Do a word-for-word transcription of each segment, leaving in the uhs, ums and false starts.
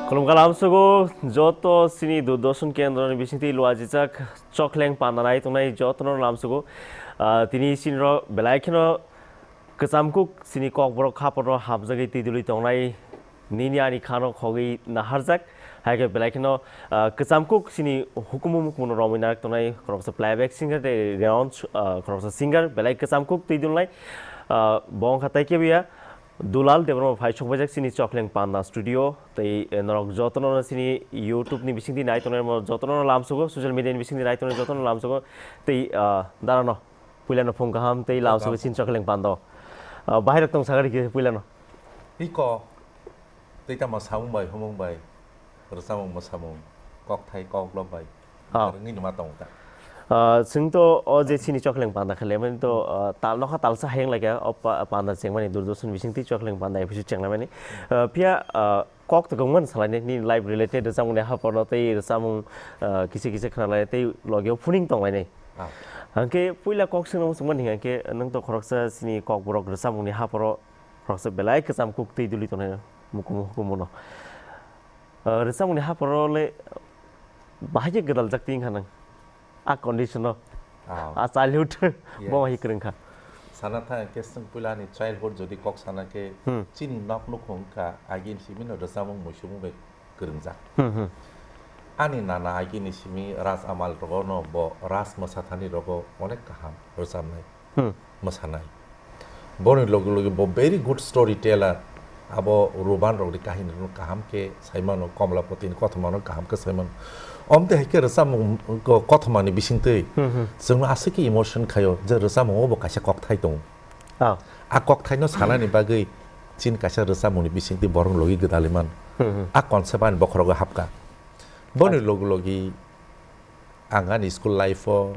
Khulumkha lamsogo joto chini Doordarshan kendroni bisingtwi luajijak chokleng pandanai tongnai jotono lamsogo. Ah, tini chini rok belai kheno kwcham kuk chini kokborok haporno hamjagwi twi dului tongnai nini ani khano khogwi naharjak. Hai khe belai kheno, ah, kwcham kuk chini hukumu mukumuno romwi narak tongnai khoroksa playback singer tei renowned, ah, khoroksa singer belai kwcham kuk twi dulnai. Ah, bo wngkha tai kebuya Dulal Debbarma phai sokbaijak chini Chokleng Panda studio tei, eh, norok jotono chini YouTube ni bisingtwi nai tongnai jotono lamsogo, social media ni bisingtwi nai tongnai jotono lamsogo tei, ah, darano puilano phung kaham tei lamsogo chini Chokleng Panda. Ah, bahai rok tong sakari khe puilano. Iko tei tamo samung bai humung bai rwchapmung mwsamung kokthai koklop bai. Ah. Kwrwngwi numa tongo ta. Ah, chwng to o je chini Chokleng Panda khalemani to, ah, tal nokha talsa hayung laikha o pa-, panda chengmani Doordarshan bisingtwi Chokleng Panda episode chenglaimani. Ah, phiya, ah, kok to kwbangma salaini nini life related rwchapmungni haporno tei rwchapmung, ah, kisa kisa khwnalainai tei logio phuning tonglainai. Ah. Hwnkhe puila kok swngna muchungmani hwnkhe nwng to khoroksa chini kokborok rwchapmungni haporo khoroksa belai kwcham kuk twi duli tongnai mukumu hukumuno. Ah, rwchapmungni hapharo le bahai khe gwdaljak twi wngkha nang. A condition o. Ah. A childhood Yes. bo hai kwrwng kha. Sana thang khe chwng puila ni childhood jodi kok sana khe Hmm. chini nok nukhung wngkha agini simi no rwchapmung muisumung bai kwrwngjak. Hmm, hmm. Ani nana agini simi Raj Amal rogo no bo Raj Mwsathani rogo onek kaham rwchapnai. Hmm. Mwsanai. Boni logi logi bo very good story teller. Abo Ruban rokni kahini rok kaham khe saimano, Komlapati ni kothoma no kaham khe saimano. Omte hai khe rwchapmung ko-, kothoma ni bisingtwi Hmm, hmm. chwngno aswk khe emotion khaio je rwchapmung o bo kaisa kokthai tongo. Ah. A kokthai no sanani bagwi chini kaisa rwchapmung ni bisingtwi borok logi gwdalwi man. Hmm, hmm. A concept ani bokhorogo hapkha. Boni Acha. logi logi ang ani school life o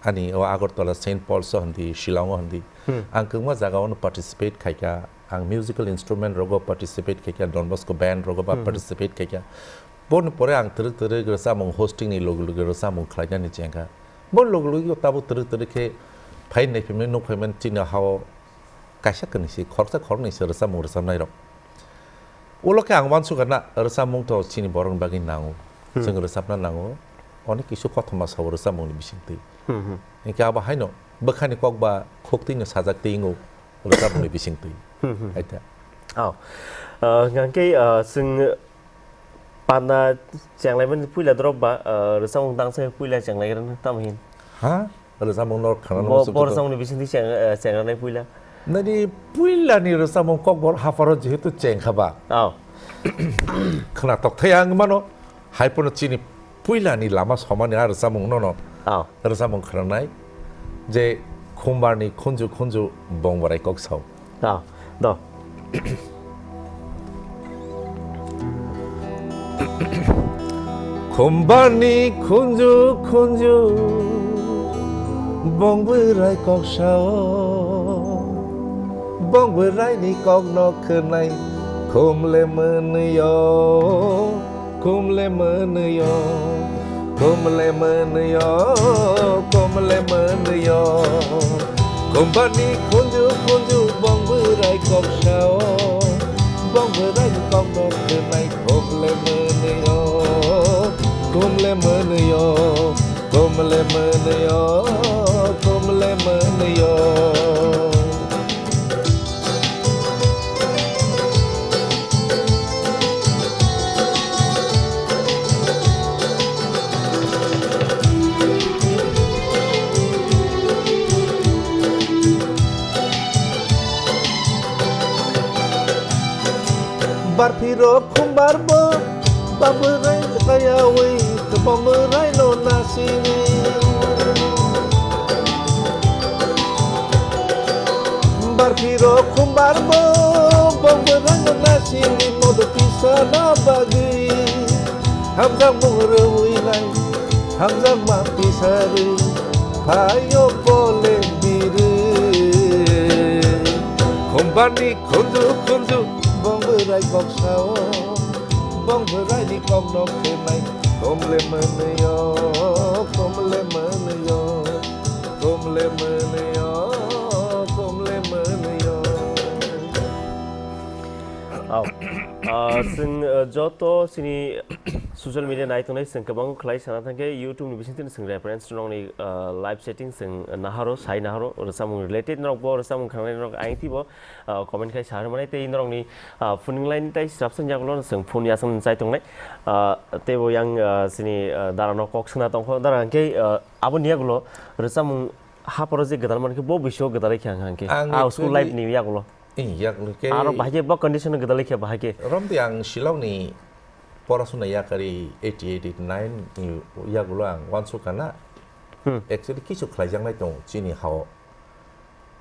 ani o Agartala Saint Paul's o hindi, Shillong o hindi, Hmm. ang kwbangma jaga o participate khaikha, ang musical instrument rogo participate khaikha, Don Bosco band rogo ba Hmm. participate khaikha. Boni pore ang twrwk twrwk rwchapmung hosting ni logi logi rwchapmung khlainani chengkha. Boni logi logi tabuk twrwk twrwk khe phai nai phimani nuk phaimani chini ha o kaisa kwnwi se khoroksa khoroknwi se rwchapmung rwchapnai rok. Ulo khe ang uansukha na, rwchapmung to chini borokni bagwi nango. Hmm. Chwng rwchapna nango. Onek kisu kothoma sao rwchapmungni bisingtwi. Hmm, hmm. Hinkhe abo haino bwkhani kok ba khuktwino sajak twi wngo rwchapmungni bisingtwi. Hmm, hmm. Aita. Oh. Ah, hwnkhe, ah, chwng panda chenglaimani puila drop ba, ah, rwchapmung tangsa puila chenglaigrana tamo hin? Ha? Rwchapmung no khana Bo-, muchung bo kutung. Rwchapmung ni bisingtwi cheng-, eh, chengranai puila. Nani puila ni rwchapmung kokbor hapharo jehetu chengkha ba. Oh. Khwnatok thai ang mano. Hai pono chini puila ni lama somani a rwchapmung no no. Oh. Rwchapmung khwnanai je Khumbar ni khunju khunju bongborai kok sao. Ah, do. Khumbarni khunju khunju bongborai kok sao, bongboraini kokno khwnai khumle mwnwiyo. Khumle mwnwiyo, khumle mwnwiyo, khumle mwnwiyo. Khumbarni khunju khunju bongborai kok sao, bongborai kokno khwnai khumle mwnwiyo, khumle mwnwiyo, khumle mwnwiyo, khumle mwnwiyo. Barphirok khumbar bo, babwrai sayawi, bongwraino nasini. Mung rwui nai, hamjakma pisari, phaio pole biri. Khumbarni khunju khunju, bong bwrai kok sao, bong bwraini kokno khenai, komle mwnwio, komle mwnwio, komle mwnwio, komle mwnwio. Au. Ah, chwng, ah, joto chini social media nai tongnai, chwng kwbang khlai sana thangkhe YouTube ni bisingtwi chwng reference nokni, ah, live setting chwng naharo, sai naharo, rwchapmung related norok bo rwchapmung khangnai norok ayang twibo, ah, comment khai sa rwmani tei norokni, ah, phuning line tai swrapsa yagulo chwng phone yasang chai tongnai. Ah, teibo yang, ah, chini, ah, dara no kok swngna tongkho, dara hwnkhe, ah, aboni yagulo rwchapmung haporo je gwdal mankhe bo bisio gwdalai khe ang hwnkhe. Ang Ah, school actually life ni yagulo. Ih, yak khe Aro bahai khe bo condition gwdalai khe bahai khe. Romdi ang Shillong ni porasuna yakari eighty eight, eighty nine ni yagulo ang uansukha na. Hmm. Actually kisu khlaijaknai tongo chini hao.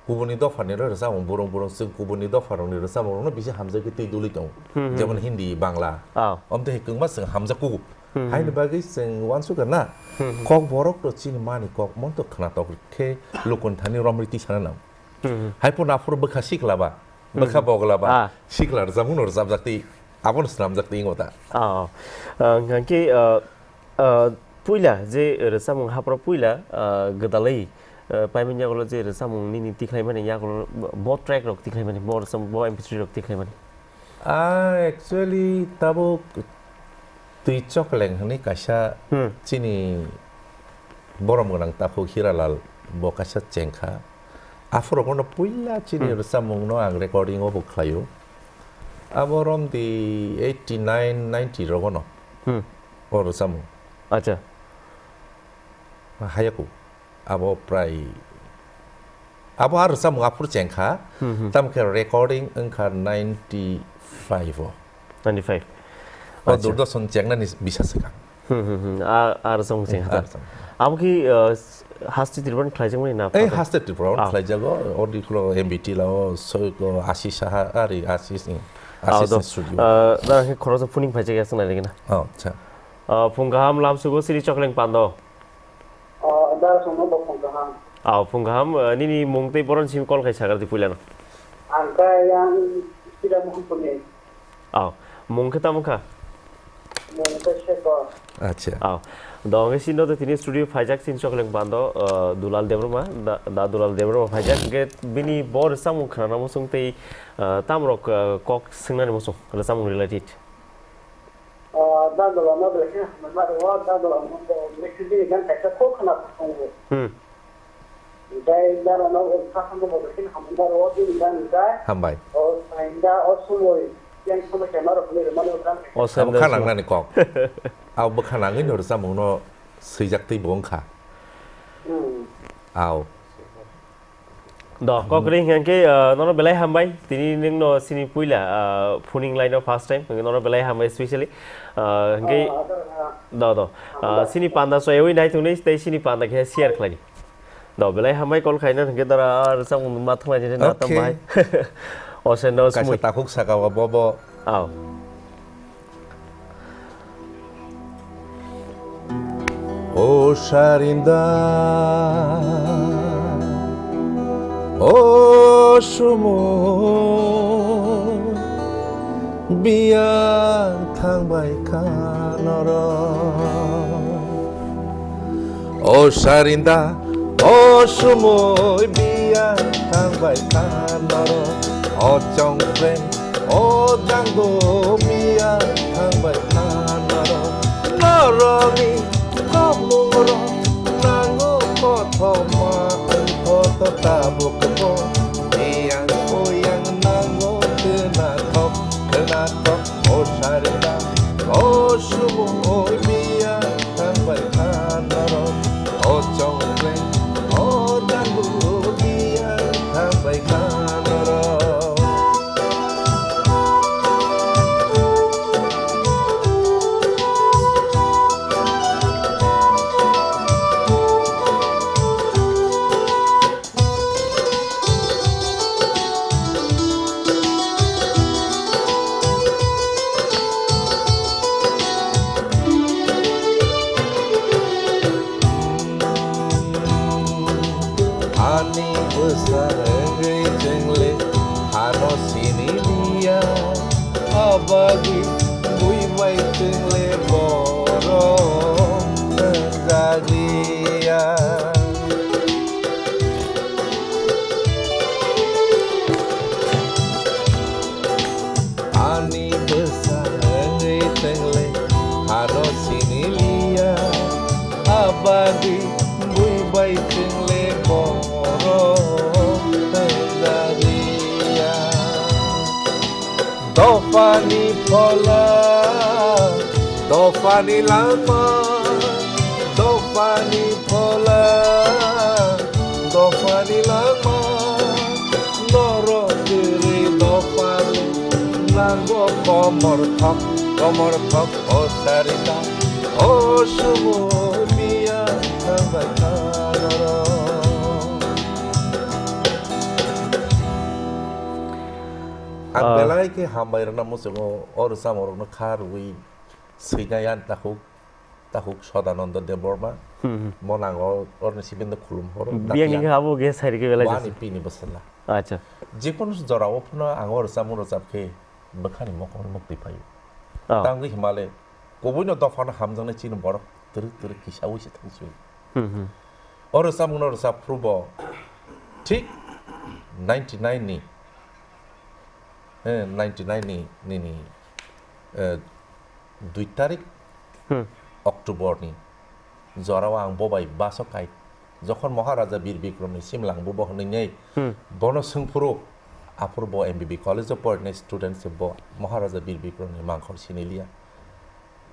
Kubuni dopha ni rwchapmung burung burung chwng kubuni dopha rok ni rwchapmung rok no bisi hamjagwi twi duli tongo. Hmm, hmm. Jemon Hindi, Bangla. Ah. Omtwi hai kwbangma chwng hamjakgo. Hmm, hmm. Haini bagwi chwng uansukha na. Hmm, hmm. Kok borok to chini mani kok mon to khnatok khe lukun thani romri twi sana nang. Hmm. Hai phano aphuru bwkha sikla ba, bwkha Hmm. bogla ba, Ah. sikla rwchapmung no rwchapjak twi, abono swnamjak twi wngo ta. Ah, ah. Ah, hwnkhe, ah, ah, puila je rwchapmung hapro puila, ah, gwdalwi, ah, paimani yagulo je rwchapmung nini tikhlaimani yagulo bo track rok tikhlaimani, bo rwchapmung, bo M P three rok tikhlaimani. Ah, actually, tabuk Twi Chokleng hwnwi kaisa Hmm. chini borom gwnang takhuk Hiralal bo kaisa chengkha. Aphuru bono puila chini Hmm. rwchapmungno ang recording o bo khlaio. Abo romdi eighty nine, ninety rogono Hmm. o rwchapmung. Acha. Hayaku. Abo prai, abo a rwchapmung aphuru chengkha, Hmm, hmm. Tamo khe recording wngkha ninety five o. Ninety five. O Acha. Doordarshan chengnani bisa swkang. Hmm, hmm, hmm. A, a rwchapmung chengkha. A rwchapmung. Abo khi, uh, Haste Tripura ni khlaijakmani na? Ei, Haste Tripura o Ah. khlaijago, o diklo M B T lao, soiko Ashish Saha, ari Ashish ni, Ah, Ashish do. ni studio. Uh, da khe khoroksa phuning phaijak ya swngnai rwgwna. Oh, acha. Uh, phung kaham lamsugo siri Chokleng Pando. O, Darasongno bo phung kaham. Aw, phung kaham, eh, nini mung tei boron simi call khai sagar di puilano. Ang khe yang Sida Mohanpurni. Aw, mung khe tamo kha? Mung khe Shekhar. Acha. Aw, dong khe sino to tini studio phaijak sin Chokleng Pando, eh, Dulal Debbarma, da, da Dulal Debbarma phaijak, hingke bini bo rwchapmung khwnana muchung tei, eh, tamrok, eh, kok swngnani muchung, rwchapmung related. O, Dangdolano belai kheno hambai ma rwo, Dangdolano bo belai kheno bini gan kaisa kok khna tongo. Hmm. Tei Dangdolano o sasambo bo belai kheno hambai ma rwo, bini gan hwnkhe Hambai. O sainda, o sumui, yang somo kema rok ni rwmani o gan kaisa. O Abo sainda khana sumui. Nangnani kok. Abo bwkha nangwi no rwchapmungno swijak tei bo wngkha. Hmm. Aw. Do, kokri hingke, uh, nono belai hambai. Tini ningno sini puila, uh, phuning laino first time. Hingke nono belai hambai specially. Uh, hingke, Oh, ada, ada. Do, do. Uh, Hambai. Sini panda so ewi nai thungni, tei sini panda khe share khlai. Do, belai hambai call khaina hingke dara ar samung ma thunglai jeni na tam Okay. Bai. Ose no Kaisa smui. Takhuk saka o bobo. Aw. O Sarinda, o Sumo, biyang thangbai kha norok. O Sarinda, o Sumui biyang thangbai kha norok. O Chongpreng, o Dangdo biyang thangbai kha norok. Norokni kokmungrok nango kothoma wngkho to tabukbo. Biyang buyang nango khwnathok khwnathok. O Sarinda, o Sumui biyang thangbai kha norok, o Chongpreng, o Dangdo biyang thangbai kha norok. Bwsa wngwi chwngle hano sini liya, abagwi bui bai chwngle borok wngjagliya. Ani bwsa wngwi chwngle hano sini liya, abagwi bui bai chwngle borok wngjagliya. Dophani phola, dophani lama, dophani phola, dophani lama, norok kwrwi dophani nango komor thok, komor thok, o sarita, o sumo miya thangbai tha norok. Ang Ah. belai khe hambai rwna muchungo, o rwchapmung rokno kha rwui swinai ani takhuk, takhuk Sodananda Debbarma. Hmm, hmm. Mo nango orni sibinno khulum horo. Biyang ni khe abo khe sai rwkhe belai Bo ani jasa. Pini bwsala. Acha. Jekunu jora o phano ang o rwchapmung rwchap khe bwkhani mokol muktwi phaio. Oh. Tangwi himale, kubuino dophano hamjaknai chini borok twrwk twrwk kisa wi se thangsi. Hmm, hmm. O rwchapmungno rwchap phuru bo thik ninety nine ni, eh, ninety nine ni, nini, eh, dui tarik Hmm. October ni jorao ang bo bai bus o kai. Jokhon Maharaja Bir Bikram ni simlangbo bo hwnwi nei Hmm. bono swngphuru, aphuru bo M B B College o porinai student se bo Maharaja Bir Bikram ni mangkhor siniliya.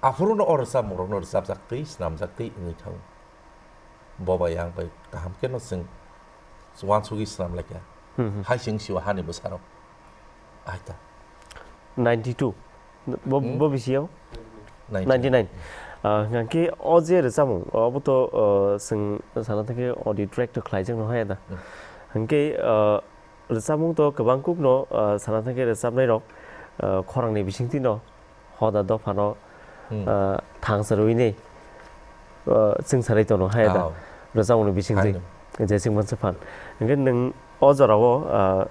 Aphuru no o rwchapmung rokno rwchapjak twi, snamjak twi wngwi thango. Bo bai ang bai kaham khe no chwng uansugwi snam lai kha. Hmm, hmm. Hai chwng sio hani bwsarok. Aita. Ninety two. Bo, Hmm? bo bisi yao? Ninety nine. Ninety nine. Ah, hwnkhe o je rwchapmung, obo to, ah, chwng sana thangkhe audio track to khlaijak no haya da. Hmm. Hwnkhe, ah, rwchapmung to kwbang kuk no, ah, sana thangkhe rwchapnai rok, ah, khorang ni bisingtwi no hoda dopha no, Hmm. ah, thangsa rwui nei, ah, chwng sarai tono haya da. Oh. Rwchapmung ni bisingtwi. Hai no. Je chwng mansa phan. Hwnkhe nwng o jorao, ah,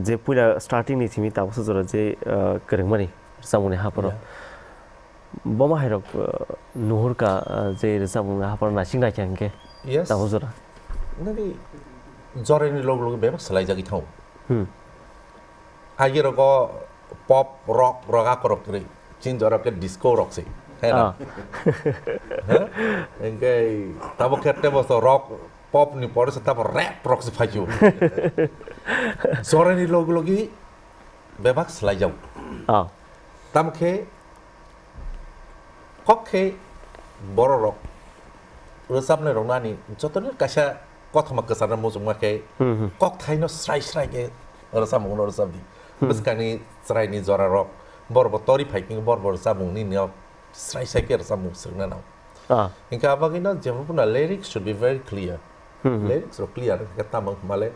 je puila starting ni simi tabuksa jora je, ah, kwrwngmani rwchapmung ni hapharo. Yeah. Boma hairok, ah, nuhur ka, ah, je rwchapmung ni hapharo naising naikha hwnkhe Yes. tabuk jora. Nini joraini loge loge bebak swlaijagwi thango. Hmm. Agi rogo pop, rock, roga korok kwrwi. Chini jora khe disco rock se. Hai na? Ah. Ha? Engke tabo khe tebo so rock, pop ni pore se tabo rap rock se phaikhe. Joraini loge loge bebak swlaijago. Ah. Tamo khe kok khe bororok rwchapnai rokno ani jotoni kaisa kothoma kwcharno muchungma khe Hmm, hmm. kokthaino srai srai khe rwchapmungno rwchapdi. Hmm. Bwskangni chwraini jorarok borokbo tori phai khe borokbo rwchapmungni nok srai srai khe rwchapmung swrwngna nango. Ah. Hinkhe abagwino jephru phano lyrics should be very clear. Hmm, hmm. Lyrics rok clear khe tamo hwnmale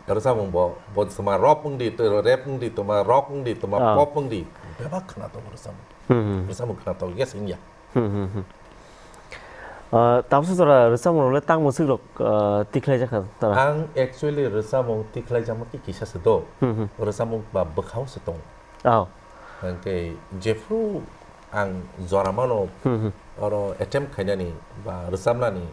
rwchapmung bo, bo toma rap wngdi, to rap wngdi, toma rock wngdi, toma Ah. pop wngdi, bebak khwnatok rwchapmung. Hmm, hmm. Rwchapmung khwnatok yes wngya. Hmm, hmm, hmm. Ah, tabuksa jora rwchapmung rok le tang mwswk rok, ah, tikhlai jakha tara? Ang actually rwchapmung tikhlai jakma khe kisa se do. Hmm, hmm. Rwchapmung ba bwkhao se tongo. Oh. Hwnkhe jephru ang jora mano Hmm, hmm. oro attempt khainani ba rwchapnani,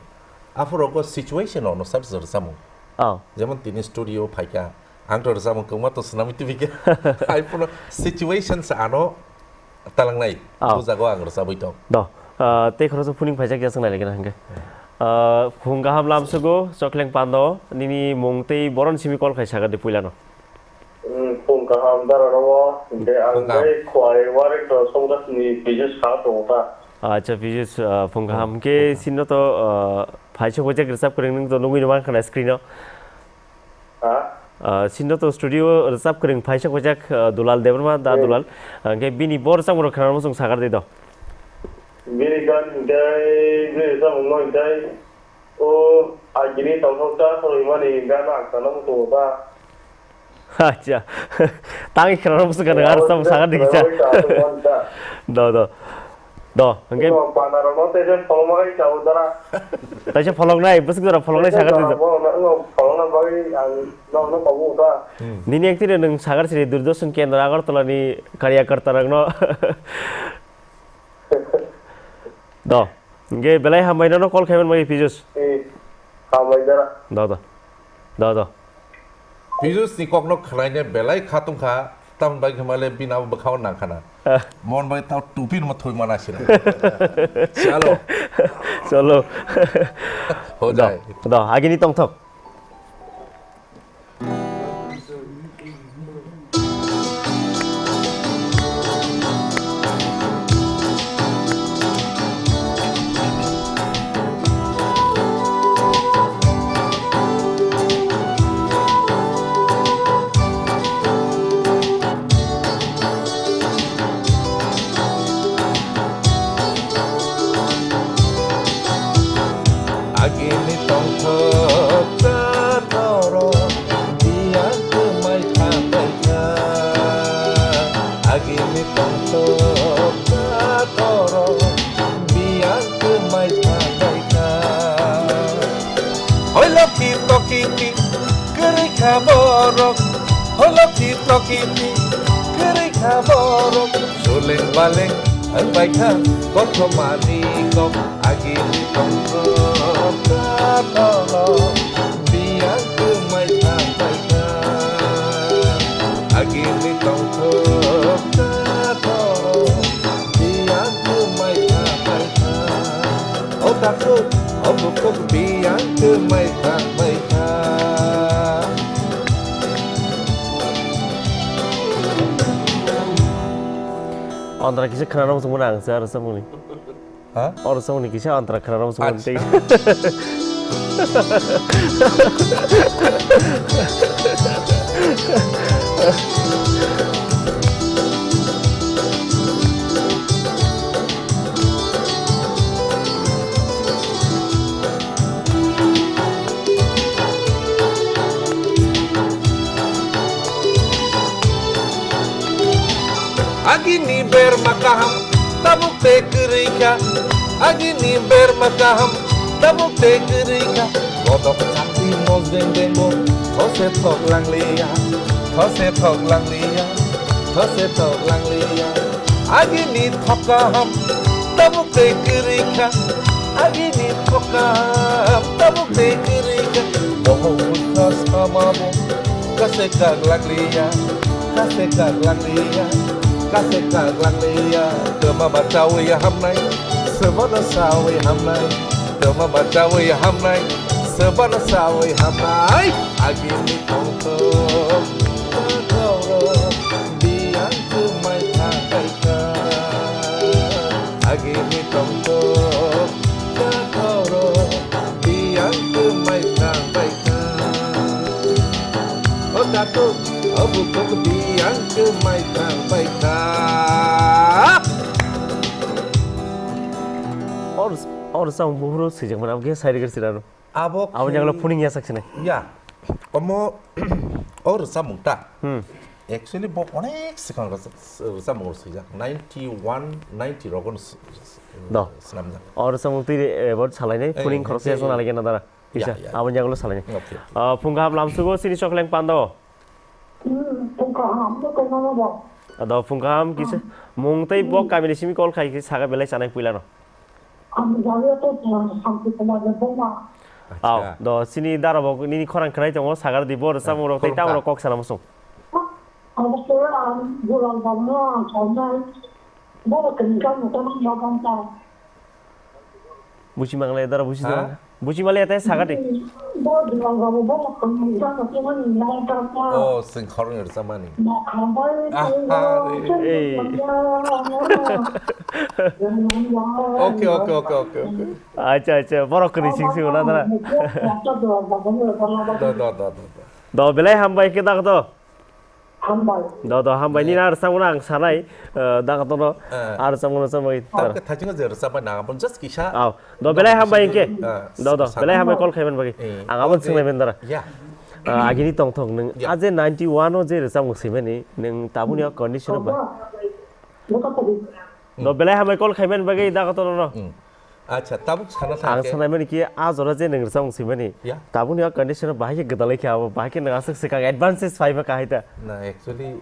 aphuru go situation ono sab rwchapmung. Oh. Jemon tini studio phaikha, ang to rwchapmung kwbangma to swnamwi tubikha. Hai phano situation se ano talangnai, Oh. o jaga o ang rwchabwi tong. Do, ah, tei khoroksa phuning phaijak ya chwng nai lai gana hwnkhe. Ah, phung kaham lamsugo, Chokleng Pando, nini mung tei boroni simi call khai sagar di puilano. Hmm, phung kaham dara rogo, hwnkhe ang Phung kaham. tei Khwai Warek to Songjas ni Pijus kha tongo ta. Acha, Pijus, ah, phung kaham. Phung Hwnkhe kaham. Sino to, ah, phaisa hojak rwchap kwrwng nwng to nugwi no mankha na screen o. Ha? Ah, sino to studio rwchap kwrwng phaisa hojak, ah, Dulal Debbarma da Hmm. Dulal. Hwnkhe bini bo rwchapmung rok khwnarokno chwng sagar di do. Bini gan hwnkhe, bini rwchapmung no hwnkhe, O, agini tongthok cha khoroi mani gana ang sana muchungo ba. Acha. Tang khna muchung gana ar sam saga dikhi cha. Do, do. Do, hwnkhe. Pana rok no tei tei phone ma kai cha udara. Taisa pholoknai, bwswk jora pholoknai sagar siri. Bo no, no, pholokna bagwi ang no, no, kobo ta. Hmm. Nini ektwi nwng sagar siri Doordarshan Kendra Agartala ni karyakarta rokno. Do. Hingke belai hambai nono call khaiman bagwi Pijus. Eh, hambai dara. Do, do. Do, do. Pijus ni kokno khwlaina belai kha tongkha, tamni bagwi hwnba le bini abo bwkhao nangkhana. Ah. Mon bai tao tupi no thoi mana sila. Chalo. Chalo. Ho jai. Do, do, agini tongthok. Agini tongthok chathoro biyang kwmai thanglai kha. Agini tongthok chathoro biyang kwmai thanglai kha. Hoi lokhi tokiti kwrwi kha borok, hoi lokhi tokiti kwrwi kha borok. Suleng baleng wngbai kha kothomani kok, agini tongthok chathoro biyang kwmai thanglai kha. Agini tongthok chathoro biyang kwmai thanglai kha. O takhuk, o bukhuk biyang kwmai thanglai kha. Andra kisa khwnana muchungmani ang se aro samungni. Ha? Oro samungni kisa andra khwnana muchungmani tei. Acha. Agini berma kaham tabuk tei kwrwi kha. Agini berma kaham tabuk tei kwrwi kha. Kodok chakri mosdeng dengo those thok langliya, those thok langliya, those thok langliya. Agini thok kaham tabuk tei kwrwi kha. Agini thok kaham tabuk tei kwrwi kha. Bohok bwkha sama bo kase kak langliya, kase kak langliya, kase kak langliya. Twma ba chawi hamnai, swbano sawi hamnai. Twma ba chawi hamnai, swbano sawi hamnai. Agini tongthok chathoro biyang kwmai thanglai kha. Agini tongthok chathoro biyang kwmai thanglai kha. O takhuk, o bukhuk biyang kwmai thanglai kha. Or, or sa buhuru swijak mana, abokhe sai rwgwi sirano. Abo Abo khe jagalo phuning yasak sinai. Ya. Omo o rwchapmung ta. Hmm. Actually, bo onek swkang rwchap-, rwchapmung rw swijak. Ninety one, ninety rogo s-, s-, Do. Swnamjak. O rwchapmung twi, eh, bo salainai, Eh, phuning eh, khoroksa eh, yasna eh. Nalaikhe na dara. Ya, Kisa, ya, ya. Abo jagalo salainai. Okay, okay. Ah, phung kaham lamsugo, sini chokleng pando. Hmm, phung kaham, bo tongmano bo. Ado phung kaham kisa. Hmm. Mung tei bo kamini simi call khai khe saga belai chanai puilano. Ang jagao to, uh, Santi Kumar Debbarma. Aw, Acha. Do sini dara bo nini khorang khnai tongo, sagar di bo rwchapmung rok tei Khorang tamo ka. Rok kok sana musung. Abo khe ang Gulal Babu no ang sawnai. Bo khe ni kan mo to nang ma kan ta. Buchi mangle dara buchi Ha? Dara. Buchi male ate sagati. Bo Gulal Babu bo khe ni kan mo to nang ma kan ta. Oh, sing khorang rwchapmani. Aha, re. Ei. Okay, okay, okay, okay, okay. Acha, acha, borok kwrwi sing sing na dara. Da, da, da, da, da. Do, belai hambai khe dak do. Hambai. Do, do, hambai ni nar samuna ang sanai, eh, dak do no. Eh. Ar samuna samai. Tao ke thajingo je rwchapmani nang, just kisa. Aw. Do belai hambai hingke. Ah, Do, do, sa-, belai hambai call khaiman bagwi. Eh, Ang abon okay. Swnglaiman dara. Ya. Ah, agini tongthok nwng. Ya. A je ninety one o je rwchapmung swimani, nwng tabuni o condition o ba. Bota, bota, bota. Do belai hambai call khaiman bagwi da kotor no. Hmm. Acha, tabuk sana thang Ang khe. Sanai mani ki a jora je nwng rwchapmung swimani. Ya. Tabukni a condition bahai khe gwdalai khe abo, bahai khe nwng aswk swkang advances phaiba kahai ta. Na, actually,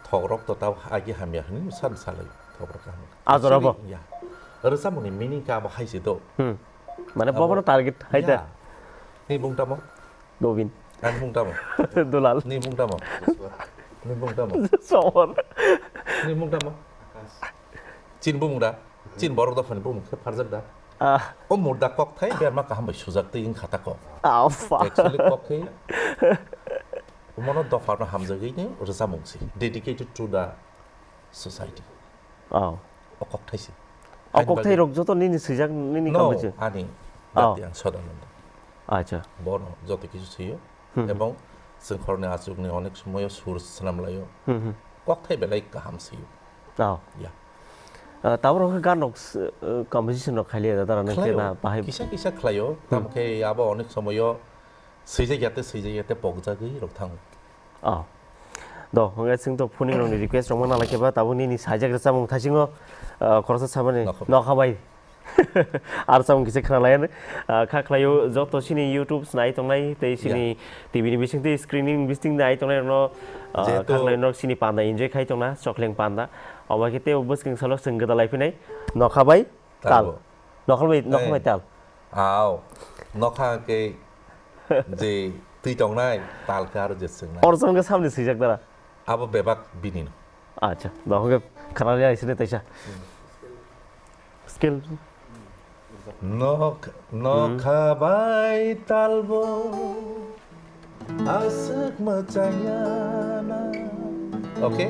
thokrok to tab agi hamya hwnwi san salai, thokrok kaham. A jora bo? Actually, ya. Rwchapmungni meaning khe abo hai se do. Hmm. Mane Abo bobono target hai ta. Ya. Ni bung tamo? Dobin. Ani bung tamo? Dulal. Ni bung tamo? Ni bung tamo? Somor. Ni bung tamo? Chin bung da? Chin borok dophani bung khe pharjak da? Ah. O murda kok thai berma kaham bai sujak twi wng kha ta kok. Ah, fuck. Actually kok khe mono dopha no hamjagwi ni rwchapmung si. Dedicated to the society. Oh. O kok thai si. O kok thai rok joto nini swijak nini No, kamai se? Ani Oh. Dati ang Sodananda. Acha. Bono joto kisu swiyo. Hmm. Ebong chwng khoroknwi achukni onek somoyo sur swnam laio. Hmm, hmm. Kok thai belai kaham swiyo. Oh. Ya. Ah, tabuk rok gan rok s-, eh, composition rok khailiya da dara nang Khlaio. Khe na bahai Kisa kisa khlaio. Hmm. Tamo khe abo onek somoyo swijak yate, swijak yate pokjagwi rok thango. Oh. Do, hwnkhe chwng to phuning rokni request rok mana lai khe ba tabuk nini sajak rwchapmung thaisingo, ah, khoroksa samani Nokha. Nokha bai. Ar samung kisa khna lai, ah, kha khlaio joto sini YouTube nai tongnai tei sini Yeah. T V ni bising tei screen ni bising nai tongnai rokno, ah, Jehetu kha khlai nok sini panda enjoy khai tongna, chokleng panda. Obo khe tei bwskang salo chwng gwdalai phinai Nokha bai. Tal. Tal bo. Nokha bai, nokha bai tal. Aw. Nokha ke je twi tongnai, tal ke aro je swngnai. Orson ke samni swijak dara. Abo bebak bini no. Acha, nokha ke khana ya isine taisa. Skill. Nok, nokha bai tal bo. Aswk mwchangya na. Okay?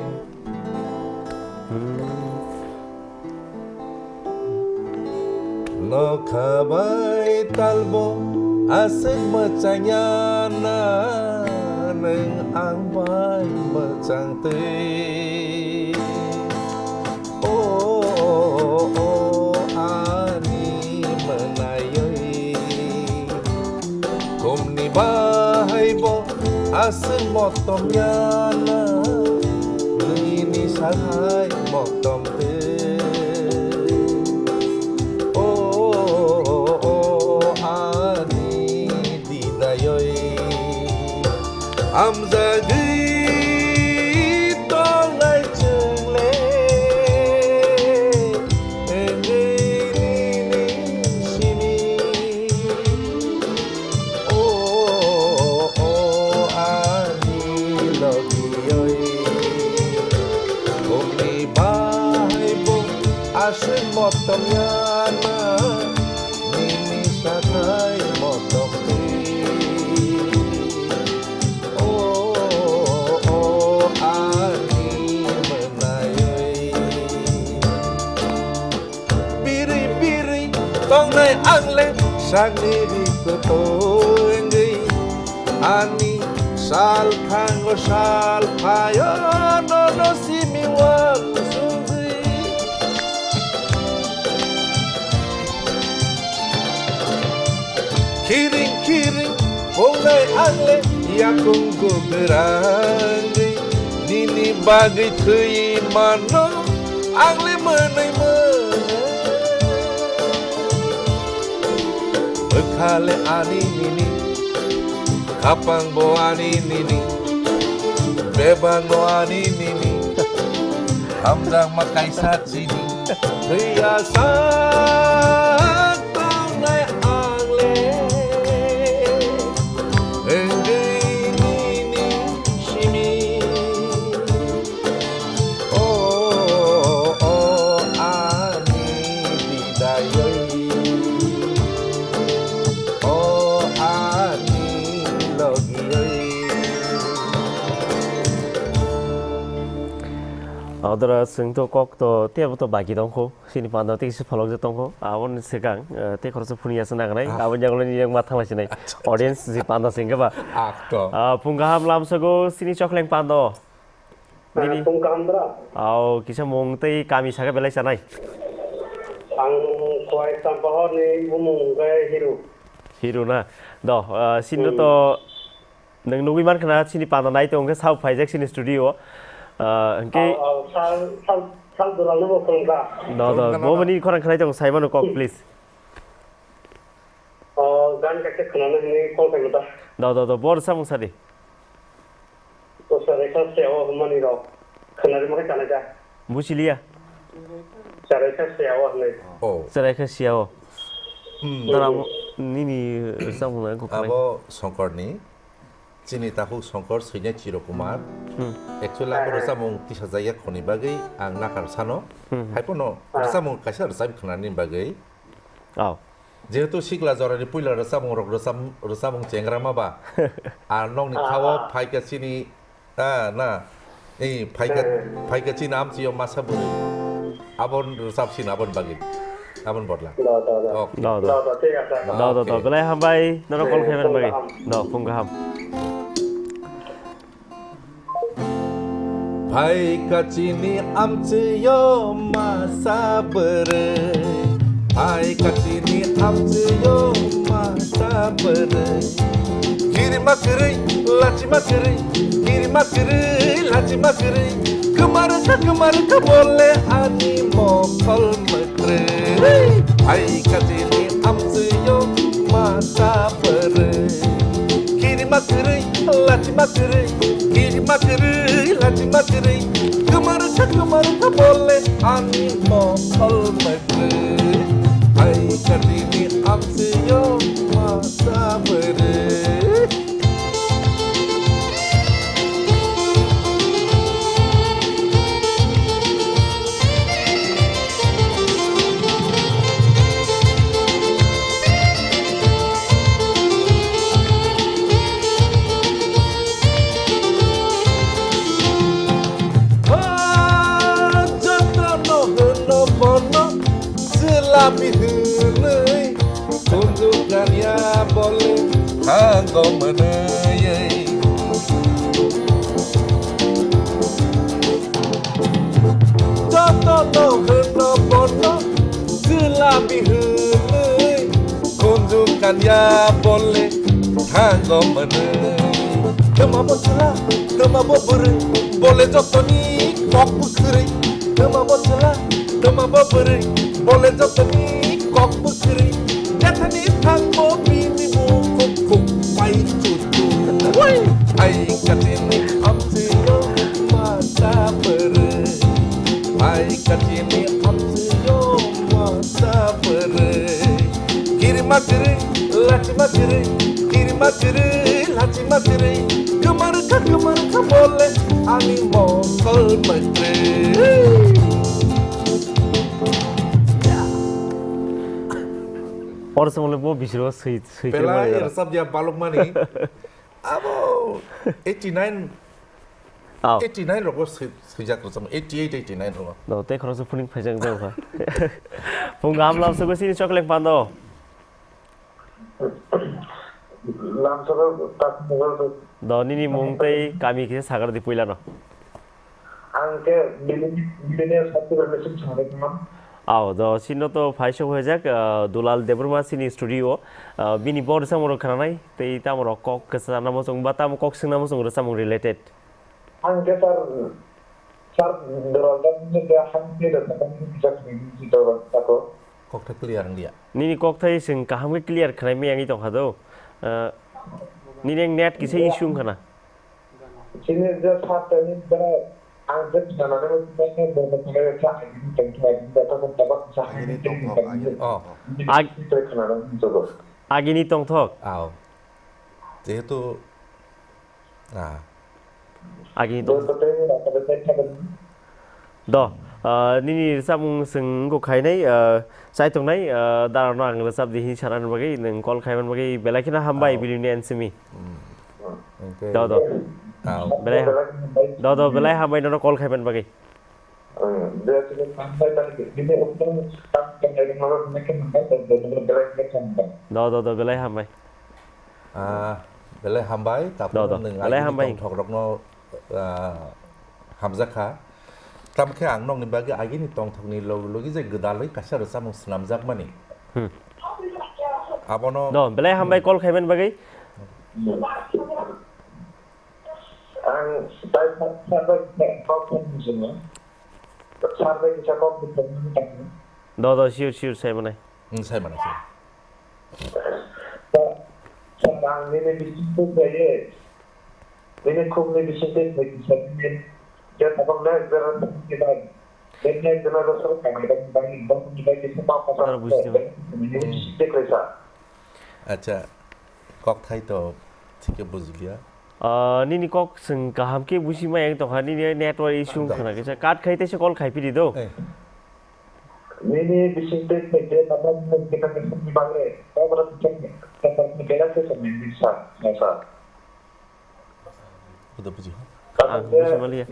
Nokha bai talbo aswk mwchangya na, nwng ang bai mwchang twi. O, o, o, ani mwnaiwi. Kumni bahai bo aswk motom yana, nini sathai motom twi. O, o, o, ani didayoi. Amjagwi tongnai chwngle, wngwi nini simi. O, o, ani logioi. Bumni bahai bo aswk motom yana, nini sathai motom twi. O, o, ani mwnaiwi. Biri biri tongnai angle sakni rikto wngwi, ani sal thango sal phaio nono simi uansugwi. Khiring khiring pungnai angle yakung gugrangwi, nini bagwi thwi mano angle mwnwi mwnwi. Bwkhale ani nini, khapangbo ani nini, bebakno ani nini, hamjakma kaisa chini. Thwiya sak tongnai angle, wngwi nini simi. O, o, ani bidayoi. O, ani logioi. Adora, chwng to kok to tebo to baki tongkho. Chini panda tei kisa phalok je tongkho. Aboni swkang, eh, tei khoroksa phunuyasa nangnai. Ah. Aboni yagulo ni yang ma thanglai sinai. Acha, acha. Audience si panda singkhe ba. Akto. Ah, phung kaham lamsogo chini chokleng pando. Ah, Nini? Phung kaham dra. Ao, kisa mung tei kami saka belai sanai. Ang Khowai Sampahor ni bumung hwnkhe Hiru. Hiru na? Do, ah, sini Hmm. to Nwng nugwi mankha na, chini panda nai tong khe sao phaijak chini studio o. Ah, hwnkhe Ao, ao, sal, sal, sal dulang no bo khulumkha. No, no, Khulumkha, no, bo no. Bini khorang khnai tong, sai mano kok, please. Gan kaisa khwnana hinwi call khaimani ta. Do, do, do, bo rwchapmung sadi. Bo chwrai kha siya o hwnmani rok. Khwnarwi mokhe chanai ta. Buchiliya. Chwrai kha siya o hwnwi. Oh. Chwrai kha siya o. Hmm. Dara mo-, nini rwchapmung nai kok nai. Abo Songkorni. Chini takhuk Songkor, soinai Chiro Kumar. Hmm. Actually, abo rwchapmung tisajak ya khoni bagwi ang nakar sano. Hmm. Haiphano rwchapmung kaisa rwchap khwnani bagwi. Oh. Jehetu sikla jorani puila rwchapmung rok rwchap-, rwchapmung chengrama ba. Ar nokni khao phaika chini, ah, na. Ei, phaika, phaika chini amchio masa bwrwi. Abon rwchap sin abon bagwi. Abon bodla. Do, do, do. Okay. Do, do. Do, do, thik ache. Do, do, do. Okay. Belai hambai. Nono call khaiman bagwi. Do, phung kaham. Phaika chini amchio masa bwrwi, phaika chini amchio masa bwrwi. Kirima kwrwi, lachima kwrwi, kirima kwrwi, lachima kwrwi. Kwmar kha, kwmar kha bole ani mokol mwk. Kwrwi, hai kachini amchwio masa bwrwi. Kirima kwrwi, lachima kwrwi, kirima kwrwi, lachima kwrwi. Kwmar kha, kwmar kha bole ani mokol mwkrwi. Hai kachini amchwio masa bwrwi. Jotono hwno bono chwla bihwnwi. Kunju kanya bole thango mwnwi. Jotono hwno bono chwla bihwnwi. Kunju kanya bole thango mwnwi. Twma bo chwla, twma bo bwrwi, bole jotoni kok bwkhwrwi. Twma bo chwla, twma bo bwrwi, bole jotoni kok bwkhwrwi. Jethani thangbo bini bukhuk khuk pai chuchu. Hai kachini amchwio masa bwrwi. Hai kachini amchwio masa bwrwi. Kirima kwrwi, lachima kwrwi, kirima kwrwi, lachima kwrwi. Kwmar kha, kwmar kha bole ani mokol mwkrwi. Oro se mole bo bisiro swi, swi Belai khe rwchap ya balok mani. Abo eighty nine, Oh. eighty nine rogo swi-, swijak rwchapmung, eighty eight, eighty nine rogo. No, tei khoroksa phuning phaijak jao kha. Phung kaham lamsogwi chini chokleng pando. Lamsogwi tak Do nini mung tei kami kisa sagar di puila no. Ang khe bini, bini sakti relationship sanai tongma. Ao, do sino to phaisok hojak, ah, Dulal Debbarma sini studio, ah, bini bo rwchapmung rok khwnanai, tei tamo rok kok kwchana muchung ba tamo kok swngna muchung rwchapmung related. Ang khe sir, sir, Dulal Debbarma khe hamni rwchapmung kisa khwnai di, sir, sir. Kokthai clear wng liya. Nini kokthai chwng kaham khe clear khwnai maya wngwi tongkha do. Ah, nini ang net kisa issue wngkha na. Chini je sir tani je ang je khwnanani bo tongthok, agini tongthok, agini tongthok. Oh. Ag-, agini tongthok. Ao. Jehetu, ah. Agini tongthok. Do, ah, nini rwchapmung chwng wngkha khainai, ah, chai tongnai, ah, darano ang rwchap di hinwi sanani bagwi, nwng call khaimani bagwi belai kheno hambai, oh, bini N C M E. Hmm. Hwnkhe do, do. Ah, belai, do, do, belai hambai nono call khaimani bagwi. Hmm, belai kheno hambai, belai kheno hambai. Do, do, do, belai hambai. Ah, belai hambai, taphuru do, do, nwng belai agini hambai. Tongthok rokno, ah, hamjakha. Tamkhe ang nokni bagwi agini tongthokni logi logi je gwdalwi kaisa rwchapmung swnamjakmani. Hmm. Abono do, belai hambai call khaimani bagwi. Ang tai kok kok kok. Do, do, sure, sure, sai manai. Hmm, sai manai, sai. Sir, ang nini bising twi khlaiwi, nini khukni bising twi khlai kisa nini je tabuk next generation ni bai, je next generation kami bai, bai, bai, bai, kisa ma pasa Sir, bujiyo. Nini bising twi khlai sa. Acha, kok thai to thik khe bujiliya. Ah, nini kok swng kaham khe buji ma yang tongkha, nini network issue wng khna kisa. Cut khai teisa call khai phiri do. Eh. Nini bising twi khlai je tabuk next generation ni bagwi, tabuk kisa, kisa, kisa, kisa, kisa, kisa, kisa. Udah puji. Ang buji maliya.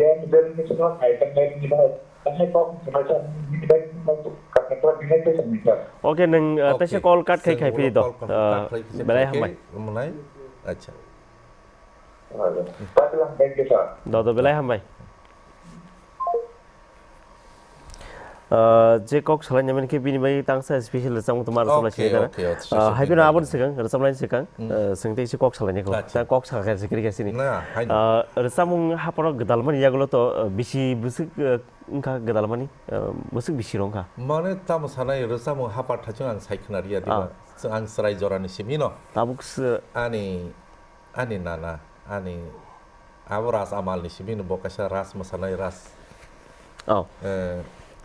Oke, nang, uh, teisa call cut khai khai phiri do. Belai hambai. Acha. Do, do, belai hambai. Uh, je kok salai nai mani khe bini bai tangsa special rwchapmung tongma rwchap lai sini dara. Hai bino aboni swkang, rwchap laini swkang, uh, swng tei se kok salai nai kho. Acha. Ta kok saka khe sikri khe sini. Na, hai no. Uh, rwchapmung haporo gwdalmani yagulo to, uh, bisi bwswk, uh, wngkha gwdalmani, uh, bwswk bisi rw wngkha. Mane tamo sanai rwchapmung hapar thaichung ang sai khna riya diba. Ah. Ang chwrai jorani simi no. Tabuk se ani Ani nana, ani abo Ras Amal ni simi no bo kaisa Ras mwsanai Ras. Oh. Eh,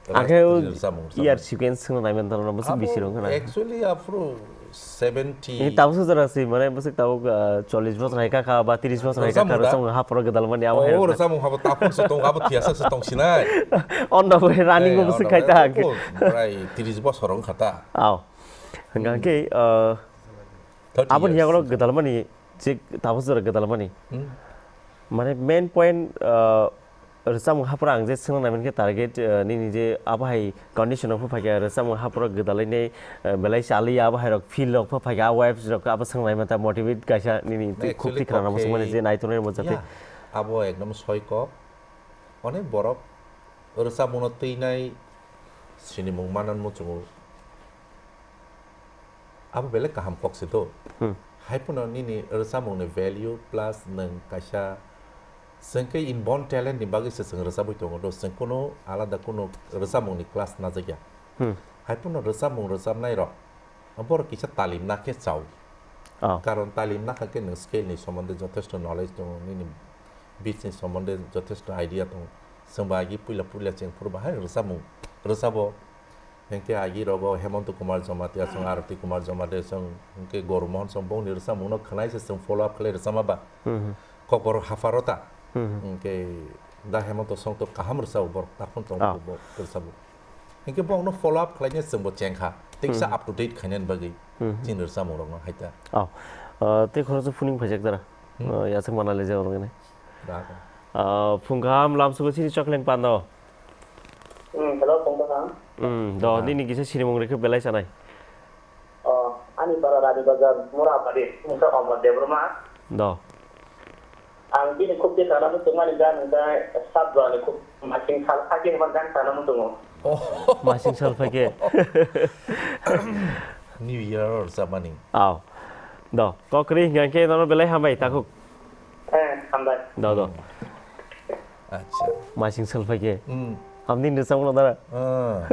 Ras Akhe ni rwchapmung, year rwchapmung. Sequence no nai man taro, bwswk bisi rw wngkha na? Actually, aphuru seventy. Ini tabuk se jora si, mane bwswk tabuk, ah, chollish bosor hai kha kha ba trish bosor hai kha kha, rwchapmung da? Rwchapmung haporo gwdalmani abo hai. Oh, rwchapmung habo takhuk se tong, abo thiyasa se tong sinai. Ono bo running bo bwswk khai ta. Eh, ono bo prai trish bosor wngkha ta. Oh. Hwnkha khe, ah, Thirty years. Aboni yagulo gwdalmani, je tabuk jora gwdalmani. Hmm. Mane main point, uh, rwchapmung hapra ang je swngna naimankhe target, uh, nini je abo hai condition rok phaikha rwchapmung hapra gwdalainai, uh, belai chaliya abo hai rok feel rok phaikha, a vibes rok abo swngna naimanta motivate kaisa nini twi khuk twi khwrang rok swngmani je naitongnai rok jate. Yeah. Abo ekdom soi kok. Onek borok rwchapmungno twinai sinimung mananw muchungo. Abo belai kaham kok se do. Hmm. Hai phano nini rwchapmungni value plus nwng kaisa, chwng khe inborn talent ni bagwi se chwng rwchapwi tongo do, chwng kunu alada kunu rwchapmungni class najakya. Hmm. Hai phano rwchapmung rwchapnai rok borok kisa talim na khe chao. Oh. Karon talim na kha khe nwng scale ni somonde jothesto knowledge tongo, nini beats ni somonde jothesto idea tongo. Chwng bo agi puila puila chwng phuru bahai rwchapmung rwchabo. Hinkhe agi rogo Hemanta Kumar Jamatia song, Arati Kumar Jamatia song, hinkhe Gaurav Mohan song, bongni rwchapmungno khwnai se chwng follow up khlai rwchapma ba. Hmm. Kokborok hapharo ta. Hmm. Hinkhe da Hemanta song to kaham rwchabo borok, takhum tong bo rwchabo. Hinkhe borokno follow up khlaina chwngbo chengkha. Teisa up to date khainani bagwi chini rwchapmungrokno hai ta. Oh. Uh, tei khoroksa phuning phaijak dara. Hmm. Uh, yasuk mana le jawrok ne. Da, da. Uh, phung kaham lamsugo chini chokleng pando. Hmm, hello, phung kaham. Hmm, do, nini kisa sinimung rikhe belai sanai. Oh, ani para Rani Bazar, Murabari, wngkha Omor Debbarma. Do. Ang bini khuk twi khana muchungmani gana wngkha Sat Jora ni khuk, Masing Sal Phaikhe hwnba gana khana muchungo. Oh. Masing Sal Phaikhe. New Year or something. Aw. Do, kok kwrwi hwnkha khe nono belai hambai, takhuk. Eh, hambai. Do, do. Acha. Masing Sal Phaikhe. Hmm. Hamni rwchapmung dara. Ah.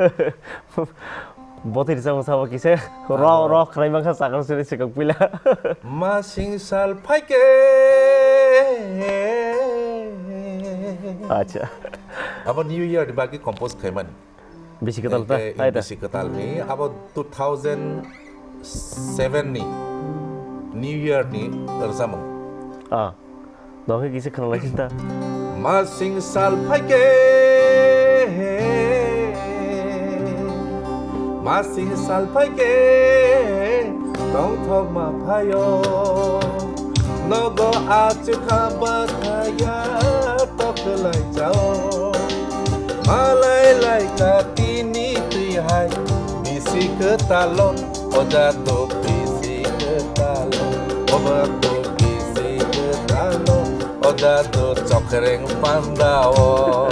Botwi rwchapmung sabo kisa ro, ro khwnai mankha sakang suri sikang puila. Masing Sal Phaikhe. Acha. Abo New Year ni bagwi compose khaimani. Bisi kwtal ta, hinkhe, ai ta. Bisi kwtal ni, abo two thousand seven ni New Year ni rwchapmung. Ah, dohai kisa khna lai ta. Masing Sal Phaikhe, Masing Sal Phaikhe, tongthokma phaio. Nogo achukha bathaya toklai chao. Malai lai ka tini twi hai bisi kwtalo, oja do bisi kwtalo, oja do bisi kwtalo, oja do chokreng pandao.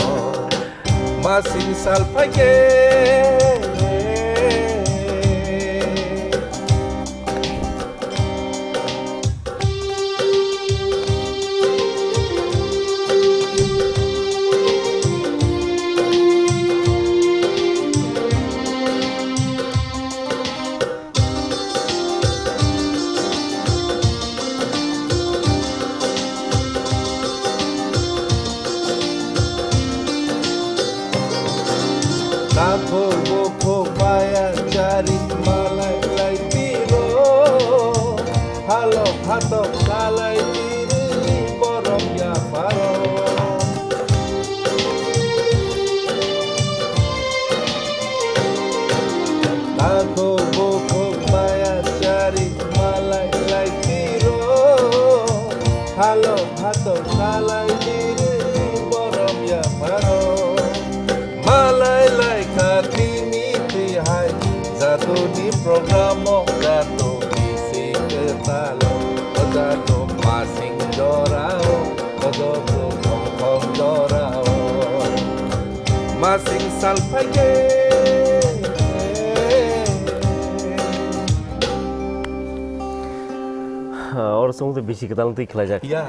Masing Sal Phaikhe. Halok hatok salai tiri borom ya paro. Takhuk bukhuk maya chari malai lai tiro. Halok hatok salai tiri borom ya paro. Malai lai kha tini twi hai jaduni program o jadu bisi kwtal o jadu masing jora o jadu thong thong jora o masing sal phai khe. Oro song tei bisi kwtal twi khlai jak. Ya.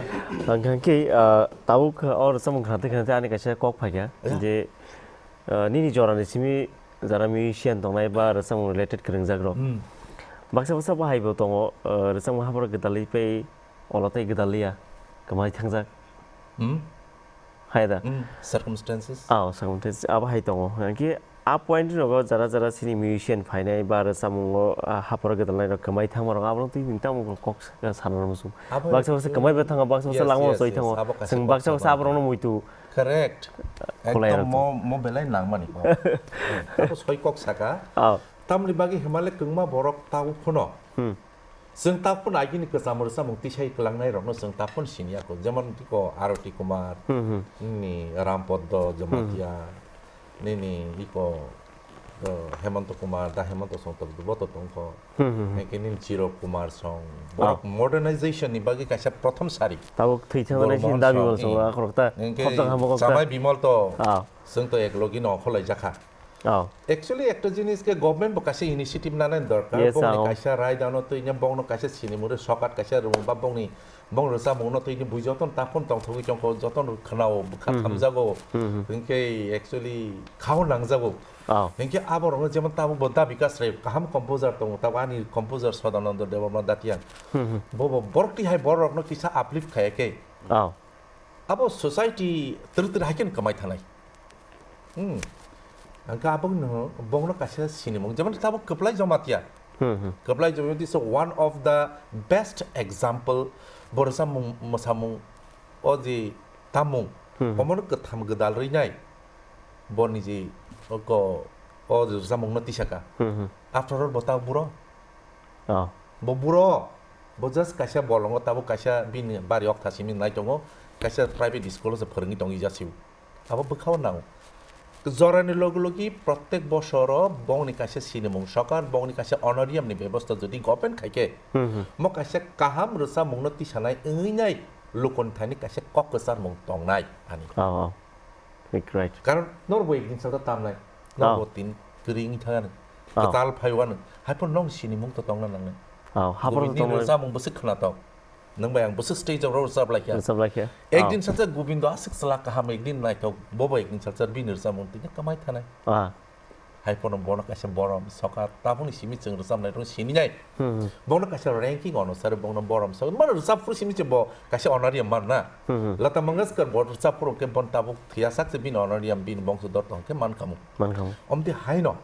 Ang khan khe, ah, tabuk oro samung khnate khnate ani kaisa kok phai kha. Ya. Je Ah, nini jorani simi jara musician tongnai ba rwchapmung related kwrwngjak rok. Hmm. Baksa baksa bahai bo tongo, ah, rwchapmung hapharo gwdalwi pai olo tei gwdalwi ya kwmai thangjak. Hmm. Hai da? Hmm. Circumstances. Ah, circumstances abo hai tongo. Hwnkhe a point rogo jara jara sini musician phainai ba rwchapmungo, ah, hapharo gwdalnai rok kwmai thangma rok abono twi tamo kok sa-, sana muchung. Abo Baksa baksa kwmai bo thango, baksa baksa yes, langma yes, soi yes. Thango. Abo kaisa Chwng kok baksa baksa sabani. Aborokno muitu Correct. Khwlai Ekdom rok mo, mo belai nangmani kok. Abo soi kok saka. Oh. Tamni bagwi himale kwngma borok tabuk phano. Hmm. Chwng tabuk phano agini kwcham rwchapmung tisai kwlangnai rokno chwng tabuk phano siniya kho. Jemon tiko Arati Kumar, Hmm, hmm. nini Ram Poddo Jamatia, Hmm. nini iko O, Hemanta Kumar, da Hemanta song tok dubo to tongkho. Hmm, hmm, hmm. Hengke nin Chiro Kumar song. Ah. Borok modernization ni bagwi kaisa prothom sari. Tabuk thwi thangna Guru sini Mohan dabi song, wal song, hmm. Akhorok ta Hengke khopjak hambo kok ta. Chamai Bimal to, Ah. Song to ek logi no kholai jakha. Ah. Actually, ekta jinis ke government bo kaisa initiative nanai dorkar. Yes, Bongni ah. Kaisa rai dano to inya bongno kaisa sinimure sokat kaisa rumo ba bongni Bong rwchapmungno twi ni bui jotono takhon tongthogwi tongkho, jotono khwnao, bwkha Hmm, hmm. Thamjago. Hmm, hmm. Hinkhe actually khao nangjago. Oh. Hinkhe aborokno jemon tabuk bo Da Bikas Rai kaham composer tongo, tabuk ani composer Sodananda Debbarma Datiang. Hmm, hmm. Bo, bo borok twi hai borokno kisa uplift khaya khe. Oh. Abo society twrwk twrwk hai kheno kwmai thanai. Hmm. Hwnkhe aboni no, bongno kaisa sinimung. Jemon tabuk Kwplai Jamatia. Hmm, hmm. Kwplai Jamatia is one of the best example. Bo rwchapmung, mwsamung, o je tamung, Hmm, hmm. Omono kwtham gwdal rwinai. Boni je o ko, o rwchapmungno tisaka. Hmm, hmm. After all, bo tabuk buro. Oh. Bo buro. Bo just kaisa bolongo tabuk kaisa bini bari okthasimi nai tongo. Kaisa private school-o se phwrwngwi tongwi jasiu. Abo bwkhao nang. Jorani logi logi protek bosoro bongni kaisa sinimung sokar, bongni kaisa honorarium ni bebosta jodi government khaikhe, Hmm, hmm. Mo kaisa kaham rwchapmungno tisanai wngwi nai lukuni thani kaisa kok kwcharmung tongnai ani. Oh, oh. Right, right. Karon norbo ekdin salsa tamnai, norbo Oh. Tin kwrwi wngwi thangani, Oh. Kwtal phaiwano, haipor nong sinimung to tongna nangnai. Oh, haphor Gubinni tongna rwchapmung bwswk khwnatok. Nwng bai ang bwswk stage o rwchap laikha. Rwchap laikha. Ekdin Oh. Salsa Gobindo aswk chwla kaham, ekdin naithok, bobo ekdin salsa bini rwchapmung tini kwmai thanai. Ah. Hai phano bono kaisa borom soka, tabukni simi chwng rwchapnai rok sininai. Hmm, hmm. Bono kaisa ranking onusare bono borom soka. Mano rwchap phuru simi chwng bo kaisa honorarium man na. Hmm, hmm. Lata Mangeshkar bo rwchap phuru khe bon tabuk thwiya sak se bini honorarium bini bongso dor tong khe man khamu. Man khamu. Omti haino.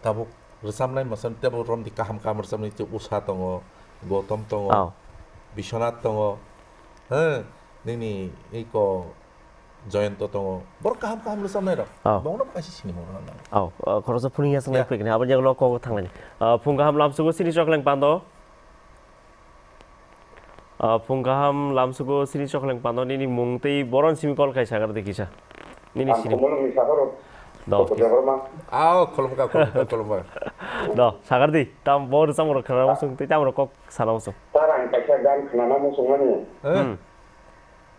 Tabuk rwchapnai mwsam teibo romdi kaham kaham rwchapnai tei Usha tongo, Gautam tongo, Oh. Biswanath tongo, he, nini iko Jayanta tongo. Borok kaham kaham rwchapnai rok. Oh. Bongno kaisa sinimung rwna nango. Oh, uh, khoroksa phunukya swngnai Ya. Phai khe abo jagalo kok thanglai. Uh, phung kaham lamsugo sini chokleng pando. Ah, phung kaham lamsugo sini chokleng pando nini mung tei boron simi call khai sagar de kisa. Nini Ang sini. Khumulwngni sakharo Do, Dr. Debbarma. Ao, khulumkha, khulumkha, khulumkha. Do, sagar di. Tam bor samro khana musung tei tamro kok sana musung. Sir, ang kaisa gan khnana musungmani. Eh? Hmm.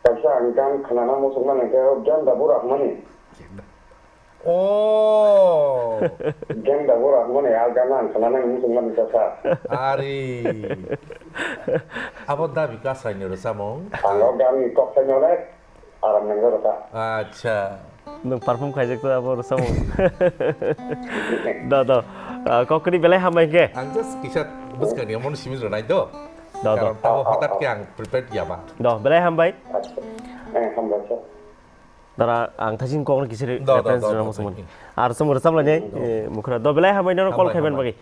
Kaisa ang gan khnana musungmani, khe o gan da bura hwnmani. Oh. Genda bora mone algana ang khnana muchung mani kha. Ari. Abo dabi kasai ni rwchapmung. Ang o gani kok sai nore aram nang rwcha. Acha. Nwng perform khaijak to abo rwchapmung. Do, do. Ah, kokri belai hambai ke. Ang just kisa bwskang ni amon simi rwnai do. Do, do. Karon tabo hatat ke ang prepared ya ba. Do, belai hambai. Acha. Eh, hambai sir. Dara ang thaisin kokno kisiri Do, do, reference do, rwna do, muchung do. Mani. Ar sum rwchap lainai, Hmm. Eh, mukhra. Do belai hambai nono call Hambai, khaiban hambai. Bagwi.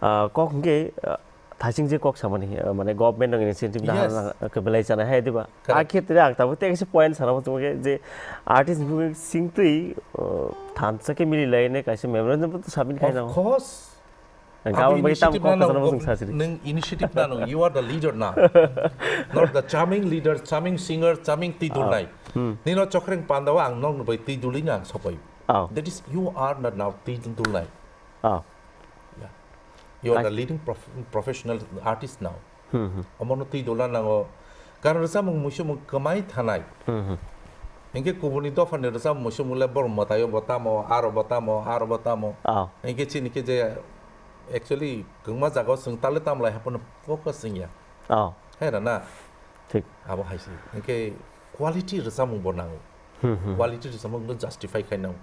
Ah, kok hwnkhe, ah, Thaising je kok samani, eh, mane government rok initiative na Yes. hana, eh, belai chana hai diba? Correct. A khetre ang tabuk tei kaisa point sana muchungo khe je artist bumung singtwi, eh, thansa khe mili lai ne kaisa memorandum bo to submit khai Of nango. course. Ang Abo kabang bai tam initiative kok na sana nang muchung gov-, sasiri. Nang initiative na nang, you are the leader now. Not the charming leader, charming singer, charming twi Ah. dulnai. Hmm. Nino chokreng pandao ang nong bai twi dulina ang sopai. Ah. That is, you are not now twi dulnai. Ah. Yeah. You are Ai- the leading prof-, professional artist now. Hmm, hmm. Omono twi dula nango. Karon rwchapmung muisumung kwmai thanai. Hmm, hmm. Hinkhe kubuni dophani rwchapmung muisumung le borok mwtaio bo tamo, aro bo tamo, aro bo tamo. Ah. Hinkhe chini khe je actually kwbangma jagao chwng tale tamlai haphano focus wngya. Ah. Hai rana? Thik. Abo hai se. Hinkhe quality rwchapmung bo nango. Hmm, hmm. Quality rwchapmung no justify khai nango.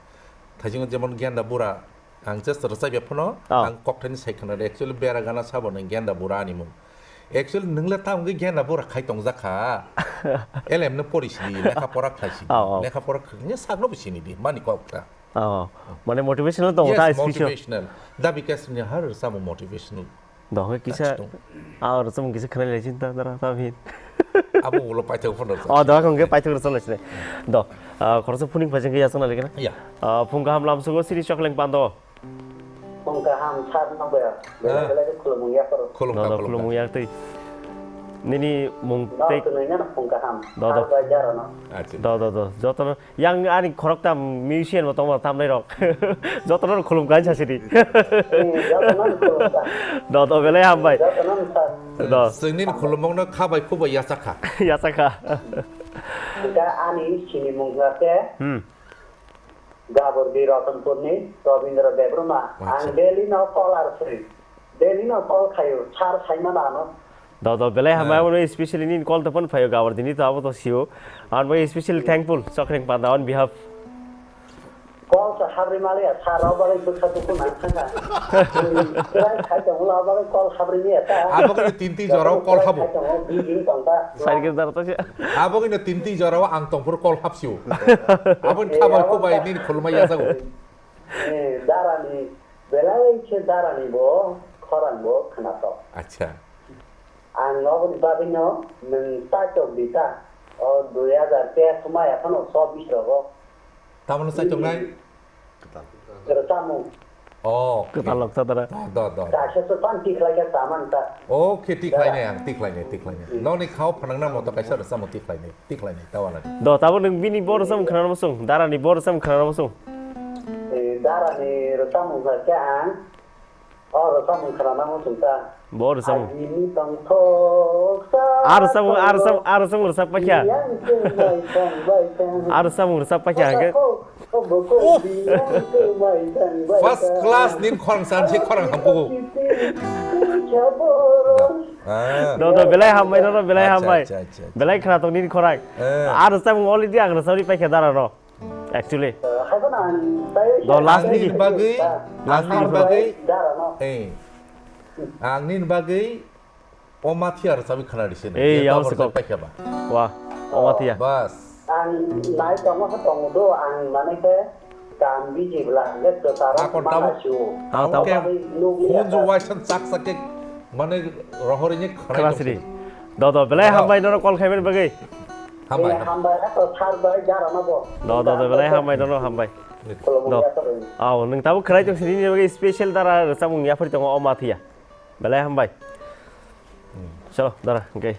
Thaisingo jemon Genda Bura, ang just rwchapya phano, Oh. ang kokthaini sai khna de, actually bera gana sabo nang Genda Bura ani mung. Actually nung le tamo khe Genda Bura khai tongjak kha. L M no pori sidi, lekha pora khai sidi. Oh, oh. Lekha pora khai, ni sakno bo sini di, mani kok ta. Oh, mane motivational tongo ta Yes, speech o. Motivational. Da Bikash ni har samo motivational. Dohoi kisa, Touch tong. Ah, oro chumung kisa khwnai lai sinta dara ta phin. Abo ulo paithak phano rwchap. Oh, dohoi khongke paithak rwchap lai sinai. Do, ah, khoroksa phuning phaising khe yasana lekena. Ya. Ah, phung kaham lamsugo siri chokleng pando. Phung kaham sar no be. Belai Ah. belai khe khulumung yapharo. Khulum Do, kha, do, khulum khulumung kha. Yak tei. Nini mung No tei. Khwnai no phung kaham. Do, do. Sar bai jaro no. Acha. Do, do, do. Jotono Yang ani khoroktham musician bo tongo tamnai rok. Jotono khulum kha sasidi. Eh, jotono khulum kha. Do, do, belai hambai. Jotono sa. Do. Chwngni khulumokno kha bai khubai yachakha. Yachakha. Hingke ani sini mung khe Hmm. Gabordi Ratanpurni Rabindra Debbarma. Acha. Ang daily no caller sri. Daily no call khayo, sir saimano ano. Do, do, belai hambai Ah. abono specially nini call to phone phayo Gabardini to abo to sio. Ang bai specially thankful, Chokreng Panda on behalf. Call sa habri mali ya, sir rao bai bwkha dukhu nang thangkha. Try khai tong ulo bai call habri ni ya ta. Abo khe tinti jorao call habo. Try khai tong ulo, busy tong ta. Side ke dar to se. Abo khe tinti jorao ang tongphuru call hapsio. Abo ni Eh, thabai abo khubai ta. Nini khulumai yachago. Eh, darani, belai khe darani bo, khorang bo khwnathok. Acha. Ang oboni bagwino nwng chaitok di ta, o dui hajar teis maya phano chobbish rogo. Tamoni chaitok nai? Rwchapmung. Oh, okay. Kwtal loksa dara. Do, do, do. Kaisa se pan tikhlai khe chamani ta. Okay, tikhlai nai ang, tikhlai nai, tikhlai nai. Hmm. Noni khao phanang na moto kaisa rwchapmung tikhlai nai. Tikhlai nai, ta wala ni. Do, tabo nwng bini bo rwchapmung khwnana muchung, darani bo rwchapmung khwnana muchung. Eh, darani rwchapmung kha khe ang, o rwchapmung khwnana muchung ta. Bo rwchapmung. Agini tongthok sa A rwchapmung, a rwchapmung, a rwchapmung rwchap paikha. Yang khe mai thang bai thang. A rwchapmung rwchap paikha hwnkhe. Thok, thok bo kok Oh. di yang khe mai thang bai First thang. Class nin khorang san se khorang hamkugo. Kiti, kiti, kiti, kiti, kiti. Ah. Do, do, belai hambai, do, do, belai Acha, hambai. Acha, acha, acha. Belai khwnathok nini khorang. Eh. Aro samung already ang rwchapwi paikha dara no. Actually. Eh, hai phano ang tei Do, last Ang nini nini bagwi, Last ang nini nini bagwi, dara no. Eh. Ang nini bagwi, o mathiya rwchapwi khwna risi nai. Eh, Ye yao double se kok. Paikha ba. Wah, o mathiya. Bas. Ang nai tongma khe tongo do, ang mane khe Kam biji bwla hwnkhe kwcharo Akon mangla tabuk. Sio. Ah, tabuk. Omo bagwi nukliya Hunju ta. Waisa chak chak khe mane rohorwi ni khwnai Khwna tong siri. Sio. Do, do, belai Ah. Hambai nono call khaimani bagwi. Hambai. Eh, hambai, ako sar bai jara no bo. Do, do, do, belai hambai nono hambai. Khulumung Do. Yaphar. Aw, nwng tabuk khwnai tong sini ni bagwi special dara rwchapmung yaphar tongo o mathiya. Belai hambai. Hmm. Chalo, dara, okay.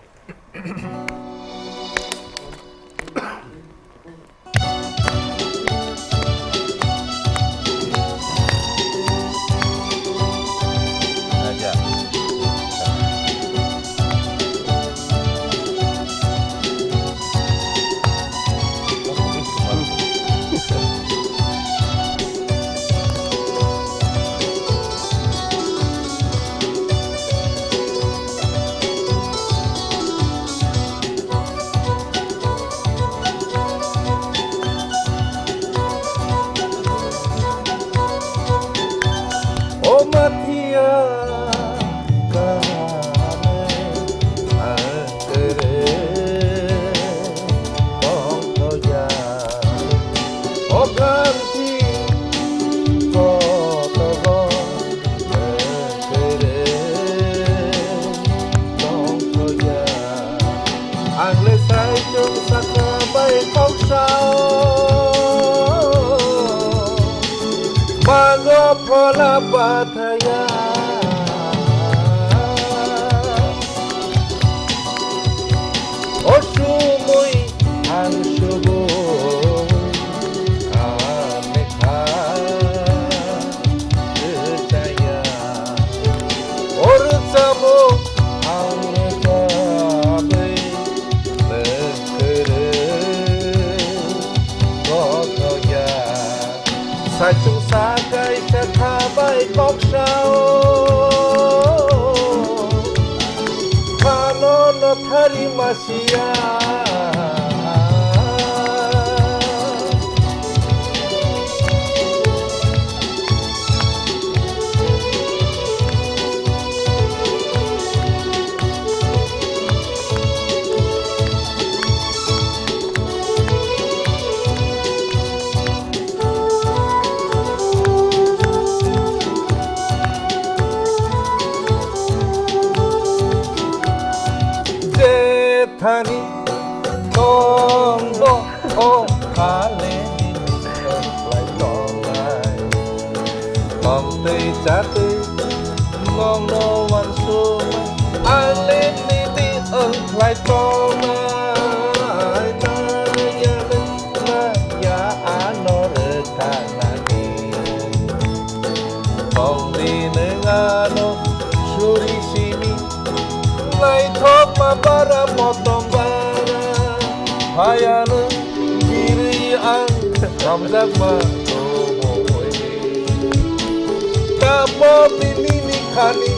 Saka bai kok sao, mago phola bathaya. O sumui ang subu, ang lekha. Rwchaya, o rwchamo ang rwchabwi nwng kwrwi gothoya. Saichung sa kaisa kha bai kok sao, khano nothari masiya. Jethani tongbo o kale ni lai tongnai. Tongtwi chatwi nongno wansuk ang le nini wngkhlai tongnai. Naya le naya ano rwkha nani. Tongdi nwng ano suri simi naithokma bara motom bara. Hayano birwi ang hamjakma tongwi. Kapo bini ni khani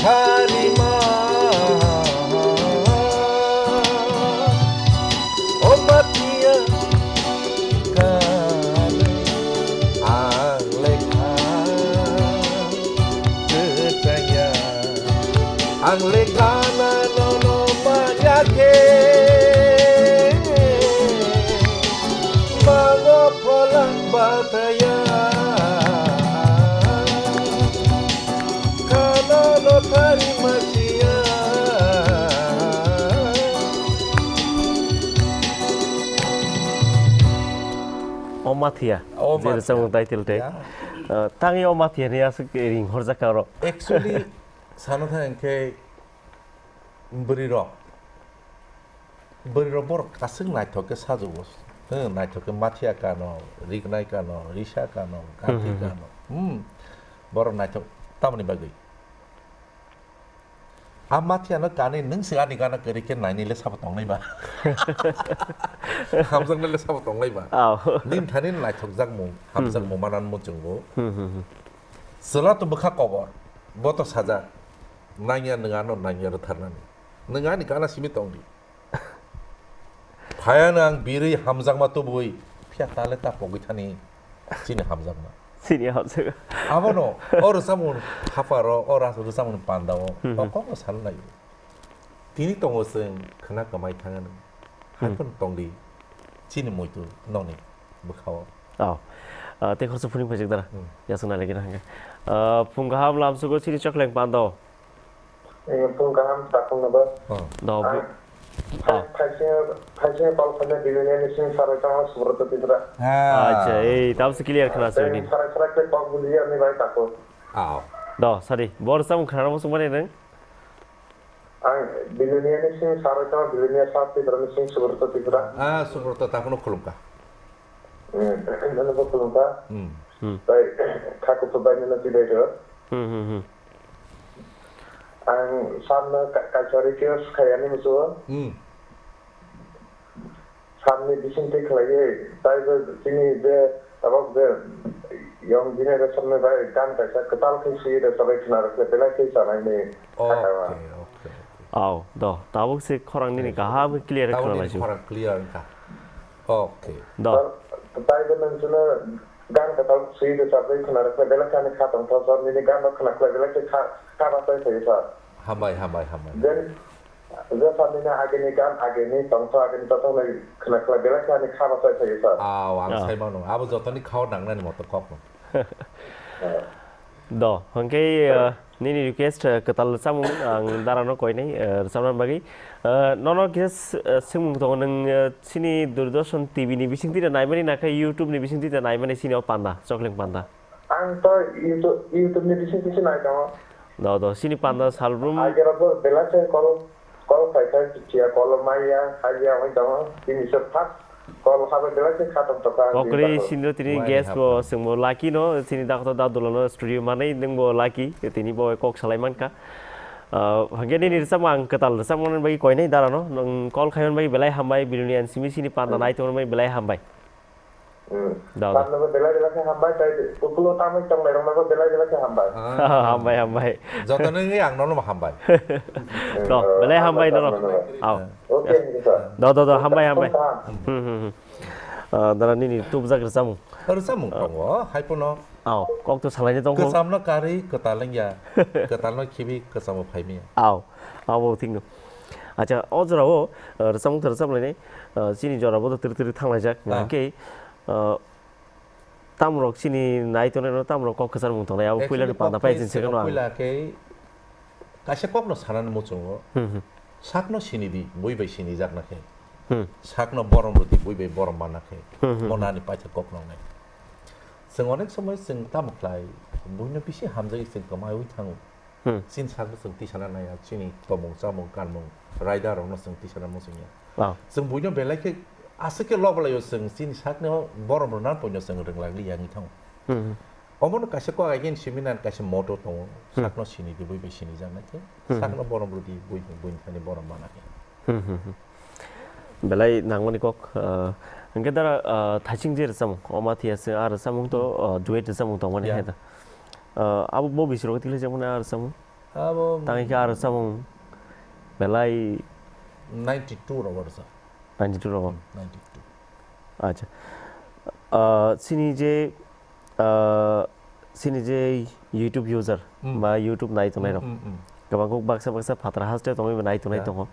kharima. O mathiya kale ang lekha kwchaya. Ang lekha na nono manya khe mango phola bathaya. Khano nothari masiya. O mathiya, O je mathiya. Rwchapmung title track. Ya. Uh, tangwi o mathiya ni aswk ring horjak kha oro. Actually, sana thang khe bwrwi rok. Bwrwi rok borok aswk naithok khe sajugo. Hwn, naithok khe mathiya kano, rignai kano, risa kano, ganthi Hmm, hmm, hmm. Kano. Hmm. Borok naithok tamoni bagwi. A mathiano kanwi nwng se ani gana kwrwi khe nainwi le sabo tongnai ba. Hamjaknai le sabo tongnai ba. Aw. Nini thani naithokjak mung, hamjak Hmm, hmm. Mung manan muchungo. Hmm, hmm, hmm. Chwla to bwkha kobor, bo to sajak. Nangya nwng ano nangya rwtharnani. Nwng ani gana simi tongdi. Phayano ang birwi hamjakma tubui, phiya tale ta pogwi thani chini hamjakma. Chini hamjakma. Abono, o rwchapmung haparo, o ras-, rwchapmung pandao, Hmm, hmm. Kokno salnai. Tini tongo chwng khwna kwmai thangano. Hmm. Haiphano tongdi, chini muitu nokni bwkhao. Oh. Ah, tei khoroksa phone phaijak dara. Hmm. Yasna lagi na hangka. Ah, phung kaham lamsugo chini chokleng pandao. Eh, phung kaham, takhung nabo. Oh. Do, Ang bu-, phai-, oh. Phaising, phaising call khaina Bilonia ni sing sarai tamo Subrata Tripura. Ah. Acha, ei, tamse clear khna sini. Sarai sarai khe kok buliya ni bai tako. Oh. Do, sadi, bor sam khna mo sumane nang? Ang Bilonia ni sing sarai tamo Bilonia South Tripura ni sing Subrata Tripura. Ah, Subrata takhung khulumkha. Hmm, nang bo khulumkha. Hmm. Hmm. Bai, khaku phabai nang sidai do. Hmm, hmm, hmm. Ang samno ka-, kaisa request khaiyani musugo. Hmm. Samni bisingtwi khlaiwi, taibo chini je tabok je young generation ni bai gan kaisa kwtal khe swi rwchapwi khna rwkhe belai khe chanai ni. Okay, sakha. Okay, okay. Au, do, tabok se khorang nini kaham clear khna laisio. Khorang clear wngkha. Okay. Do. Taibo nang chwngno Gan kwtal swi rwchapwi khwna rwkhlai belai khe ani kha tongthok, sir. Nini gan no khwna khlai belai khe kha, kha bachai phaio, sir. Hambai, hambai, hambai. Then, je sir nini agini gan, agini tongthok, agini tongthok nai khwna khlai belai khe ani kha bachai phaio, sir. Aw, ang Ah. sai mano. Abo jotoni khao nangnani moto kokno. Ah. Do, hwnkhe, uh, Nini request, eh, kwtal rwchapmung ang dara no koinai, eh, rwchapna bagwi. Eh, nono kisa s-, eh, swngmung tongo, nwng, eh, chini Doordarshan T V ni bisingtwi da naimani na khe YouTube ni bisingtwi da naimani chini o panda, Chokling panda? Ang to YouTube, YouTube ni bisingtwi se nai tongo. Do, do, chini panda salbrum. Agera bo belai se call, call khai khai chiya, call maya, haya oi tongo. Chini se first Kol habai belai khe khatok tokha ang Kokri tini sindro tini Wai guest hapra. Bo chwngbo lucky no, chini dakto da dulano studio manwi nwngbo lucky, tini bo kok salai mankha. Ah, hwnkhe nini rwchapmung ang kwtal rwchapmani bagwi koinai darano, nwng call khaimani bagwi belai hambai, Bilonian simi sini panda Hmm. Naitongmani bagwi belai hambai. Hmm. Da, da. Panda bo belai belai khe hambai, tai ukulo tamwi tongnairokno bo belai belai khe hambai. Ah. Hambai, hambai. Jotono wngwi ang nono hambai. To, Hmm, belai hambai hambai nono. Jotono. Aw. Okay, sir. Do, do, do, hambai, hambai. Tong ta. Hmm, hmm, hmm. Ah, dara nini tubujak rwchapmung. Rwchapmung Ah. Tongo, hai phano. Aw, kok to salaini tongkho. Kwchamno karwi kwtal wngya. Kwtalno khibi kwchamo phaimaya. Aw, abo thikno. Acha, o jorao, ah, rwchapmung to rwchaplainai, ah, chini jorabo to twrwi twrwi thanglaijak. Ah. Hwnkhe, ah, tamrok chini nai tongnai rok tamrok kok kwcharmung tongnai, abo puila ni Actually, panda kok pai khe chin se-, sekono ang. Puila khe kaisa kokno sanani muchungo. Hmm, hmm. Sakno sini di, bui bai sini jak na khe. Hmm. Sakno borom rw di, bui bai borom mana khe. Hmm, hmm, Mo hmm. Nani paisa kok nongnai. Chwng onek somoi chwng tamo khlai, buino bisi hamjagwi chwng kwmaiwi thango. Hmm. Chini sakno chwng tisana naiya, chini tongmung, chamung, kanmung, raida rokno chwng tisana muchungya. Ah. Chwng buino belai khe aswk khe lobolaio chwng chini sakno borom rwna poino chwng rwnglagliya wngwi thango. Hmm. Omono kaisa kok again siminar kaisa motto tongo, Hmm. Sakno sini di bui bai sini jaknai khe, Hmm. Sakno borom rw di bui, buini thani borom mana khe. Hmm, hmm, hmm. Belai nangmani kok, ah, hwnkhe dara, ah, thaising je rwchapmung, oma thia se a rwchapmung to, Hmm. Ah, duet rwchapmung tongmani Yeah. Hai da. Ah, abo bo bisiro tikhlaijak mani a rwchapmung? Abo Tangwi khe a rwchapmung belai ninety-two rogo rwchap. Ninety-two rogo? Hmm, ninety-two. Acha. Ah, chini je, ah, chini je YouTube user Hmm. Ba YouTube nai tongnai rok. Hmm, hmm, hmm. Kwbang kok baksa baksa phatra haste tongwi bo nai tongnai Yeah. Tongo.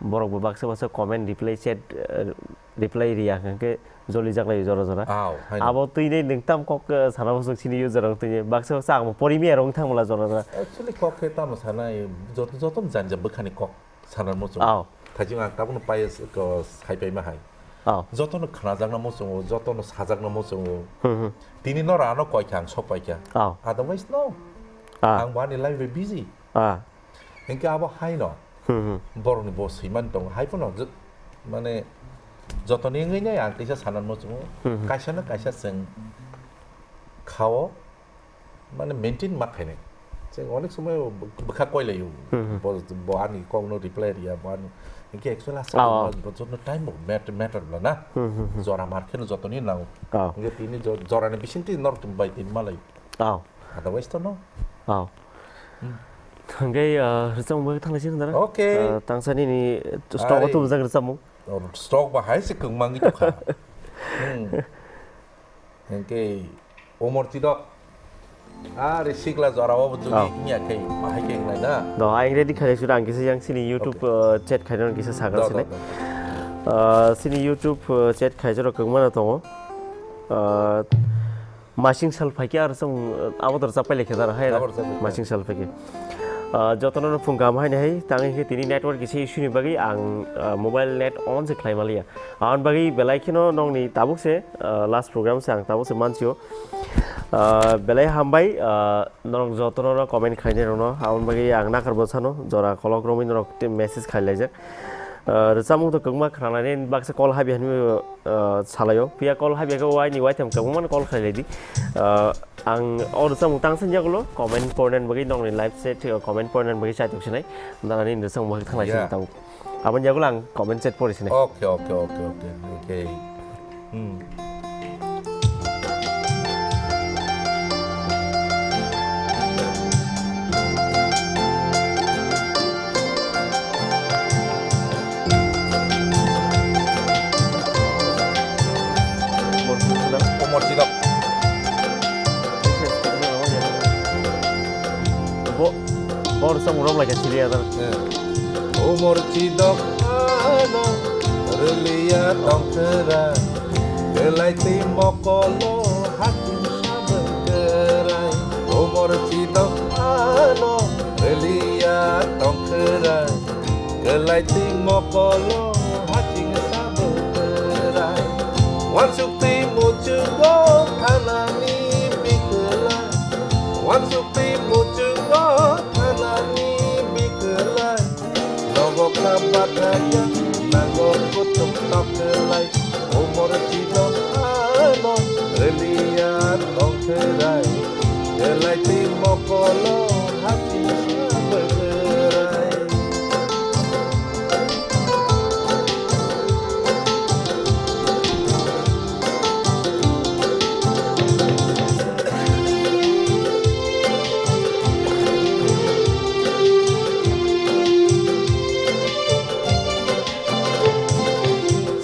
Borok bo baksa baksa comment reply chat, eh, reply riya hwnkhe joli jaklai jora jora. Aw, hai no. Abo twi nei nwng tam kok, eh, sana bosok sini user rok twi baksa baksa ang bo porimi erong thang mala jora jora. Actually kok khe tamo sanai joto joto janja bwkhani kok sana muchung. Aw. Thajing ang tabukno pai ko sai pai ma hai. Aw. Joto no khna jakna muchungo, joto no sajakna muchungo. Hmm, hmm. Tini no rano koi kha ang sok pai kha. Aw. Otherwise no. Ah. Ang bani life busy. Ah. Hingke abo hai no. Hmm, hmm. Borokni bo swiman tongo. Hai phano jo-, mane jotoni wngwi nai ang kisa sanan muchungo. Hmm, hmm. Kaisa no kaisa chwng khao, mane maintain ma khainai. Chwng onek somoi bwkha koilaio. Hmm, hmm. Bo, bo ani kokno reply riya, bo ani. Hingke actually aswk Ah, ah. Bo joto time bo mat-, matter bla na. Hmm, hmm, hmm. Jora mar kheno jotoni nango. Ah. Hingke tini jo-, jorani bisingtwi norok bai tini malai. Ah. Otherwise to no. Aw. Hmm. Hwnkhe, ah, rwchapmung bai thangnaising dara. Okay. Ah, tangsa nini stock o Ari. Tubujak rwchapmung. Stock ba hai se kwngmangwi tongkha. Hmm. Hwnkhe umor chidok. Ari sikla jora o bujuni Oh. Wngya khe bahai khe wngnai na. Do, ayang ready khainai sura ang kisa yang sini YouTube, Okay. Ah, chat khainai kisa sagra Do, do, sinai. Do. Ah, sini YouTube, ah, chat khaijak rok kwngmano tongo. Ah, Masing sal phaikhe aro chwng, uh, abo doro chapai laikha dara hai. Abo doro chapai laikha. Masing sal phaikhe. Uh, jotono no phung kaham haini hai, tangwi khe tini network kisa issue ni bagwi ang, uh, mobile net on se khlai maliya. Aboni bagwi belai kheno nokni tabuk se, uh, last program se ang tabuk se mansio. Uh, belai hambai, uh, norok jotono no comment khlainai rokno. Aboni bagwi ang nakarbo sano, jora kolok romwi norok message khlai laijak. Ah, rwchapmung to kwbangma khwnanani baksa call habya hinwi, ah, salaio. Phiya call habya khe waini waitham kwbangmano call khlai laidi. Ah, ang o rwchapmung tang sani yagulo comment pornani bagwi nokni live chat, ah, comment pornani bagwi chaitok sinai. Nana nini rwchapmung bagwi thanglai Yeah. Sini tabuk. Aboni yagulo ang comment chat pori sinai. Okay, okay, okay, okay, okay. Hmm. Umor chidok. Bo, bo rwchapmung romlai kha sili adar. Eh. Umor chidok ano rwliya tongthwra, kwlai twi mokolo hakim sabwkrai. Umor chidok Ano relia tongkhwrai, kwlai twi mokolo haching sabwkhwrai. Wansuk twi muchungo thanani bikwlai, wansuk twi muchungo thanani bikwlai. Nogo kha bathaya, nango kutung tokhlai. Umor chidok ano relia tongkhwrai, elai twi mokolo haching sabwkhwrai.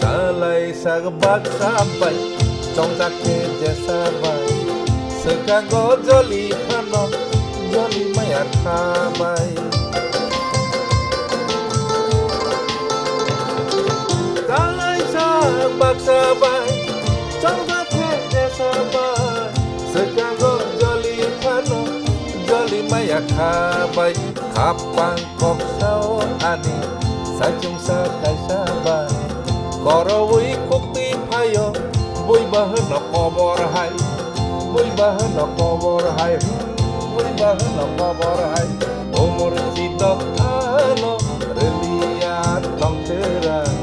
Salai sak baksa bai, chongjak khe jesa bai. Swkango joli phano, joli maya kha bai. Salai sak baksa bai, chongjak khe jesa bai. Swkango joli phano, joli maya kha bai. Khapang kok sao ani saichung sa kaisa bai. Korowi khuktwi phaio, bui bahano kobor hai, bui bahano kobor hai, bui bahano kobor hai. Umor chidok ano relia tongkhwrai,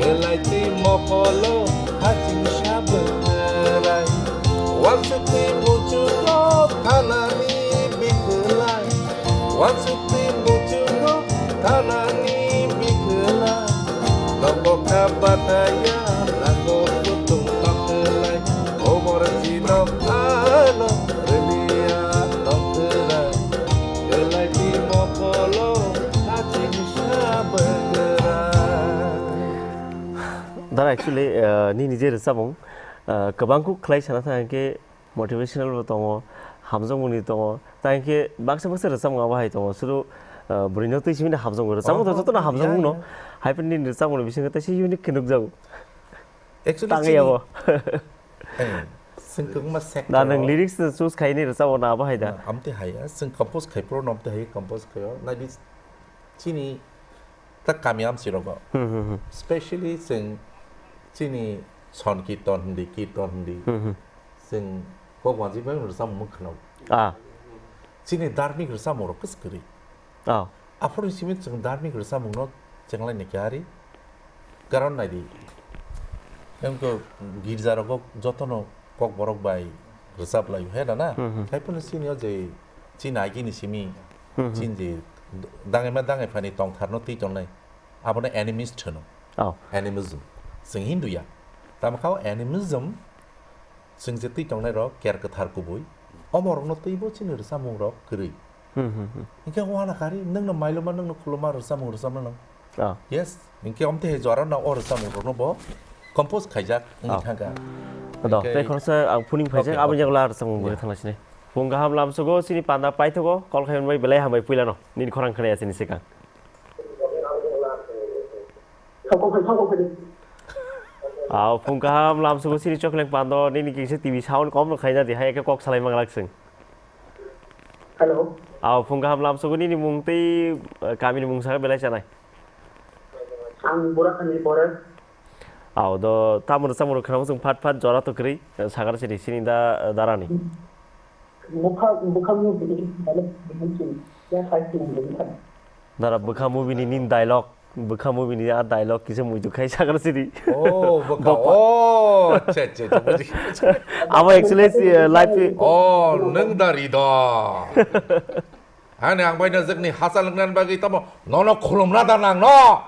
belai twi mokolo haching sabwkhwrai. Wansuk twi muchungo thanani bikwlai, wansuk twi muchungo thanani bikwlai. Nogo kha bathaya, nango kutung tokhlai. Umor chidok ano relia tongkhwrai, belai twi mokolo haching sabwkhwrai. Dara, actually, uh, nini je rwchapmung, uh, kwbang kuk khlai sana thang khe motivational bo tongo, hamjakmungni tongo, tang khe baksa baksa rwchapmung abo hai tongo, suru, uh, bwrwino twi simi hamjakmung rwchapmung Oh, to jotono hamjakmung no, yeah. Hai phano nini rwchapmung ni bisingo teisa unique khe nukjago. Actually, tangwi chini abo. Eh, chwng kwbangma sector Da nwng o lyrics no choose khaini rwchapmung no abo hai da. Na, amte hai ya, chwng compose khai pro no amte hai compose khaio. Nai di chini ta kami amsi rogo. Hmm, hmm, hmm. Specially chwng chini son kirton hindi, kirton hindi. Hmm, hmm. Chwng kok wanji bai rwchapmung khwna. Ah. Chini dharmik rwchapmung rok kwswk kwrwi. Oh. Aphuru simi chwng dharmik rwchapmung no chenglai ni khe ari. Karon nai di. Em ko girja rogo jotono kok borok bai rwchap lai he na na. Hmm, hmm. Khai phano chini o je chini agi ni simi Hmm, hmm. chini je dangai ma dangai phani tongthar no twi tongnai. Abono animist hwno. Oh. Animism. Chwng Hindu ya. Tamo kha o animism chwng je twi tongnai rok ker kwthar kubui. Omo rokno twibo chini rwchapmung rok kwrwi. Hmm, hmm, hmm. Hinkhe wana kari nwngno mailoma nwngno khuluma rwchapmung rwchapna nang. Ah. Yes. Hinkhe omte he jora na o rwchapmung rokno bo compose khaijak wngwi Ah. thangkha. Do, Hinkhe tei khoroksa ang phuning phaijak, Okay, aboni okay. yago la rwchapmung bo Yeah. thangna sinai. Phung kaham lamsogo chini panda paithogo, call khaimani bai belai hambai puilano. Nini khorang khwnaya chini swkang. Aw, phung kaham lamsogo chini chokleng pando, nini kisa T V sound kom rok khaina di, hai khe kok salai manglak chwng. Hello. Aw, phung kaham lamsogo nini mung tei, eh, kamini mung saka belai chanai. Ang Burathani pore. Aw, do, tamro chamro khwnamo chwng phat phat jora to kwrwi, eh, sakar chini, chini da, eh, darani. Bwkha, bwkha movie ni dialogue ya sai sini bwkha. Dara bwkha movie ni nini dialogue, bwkha movie ni a dialogue kisa muitu khai sakar sidi. Oh, bwkha. Bwkha. Oh, acha, acha, acha, buji. Abo actually si, eh, life ni Oh, nwng dari do. Ani ang bai najak ni hachal wngna bagwi tamo nono khulumna da nang no.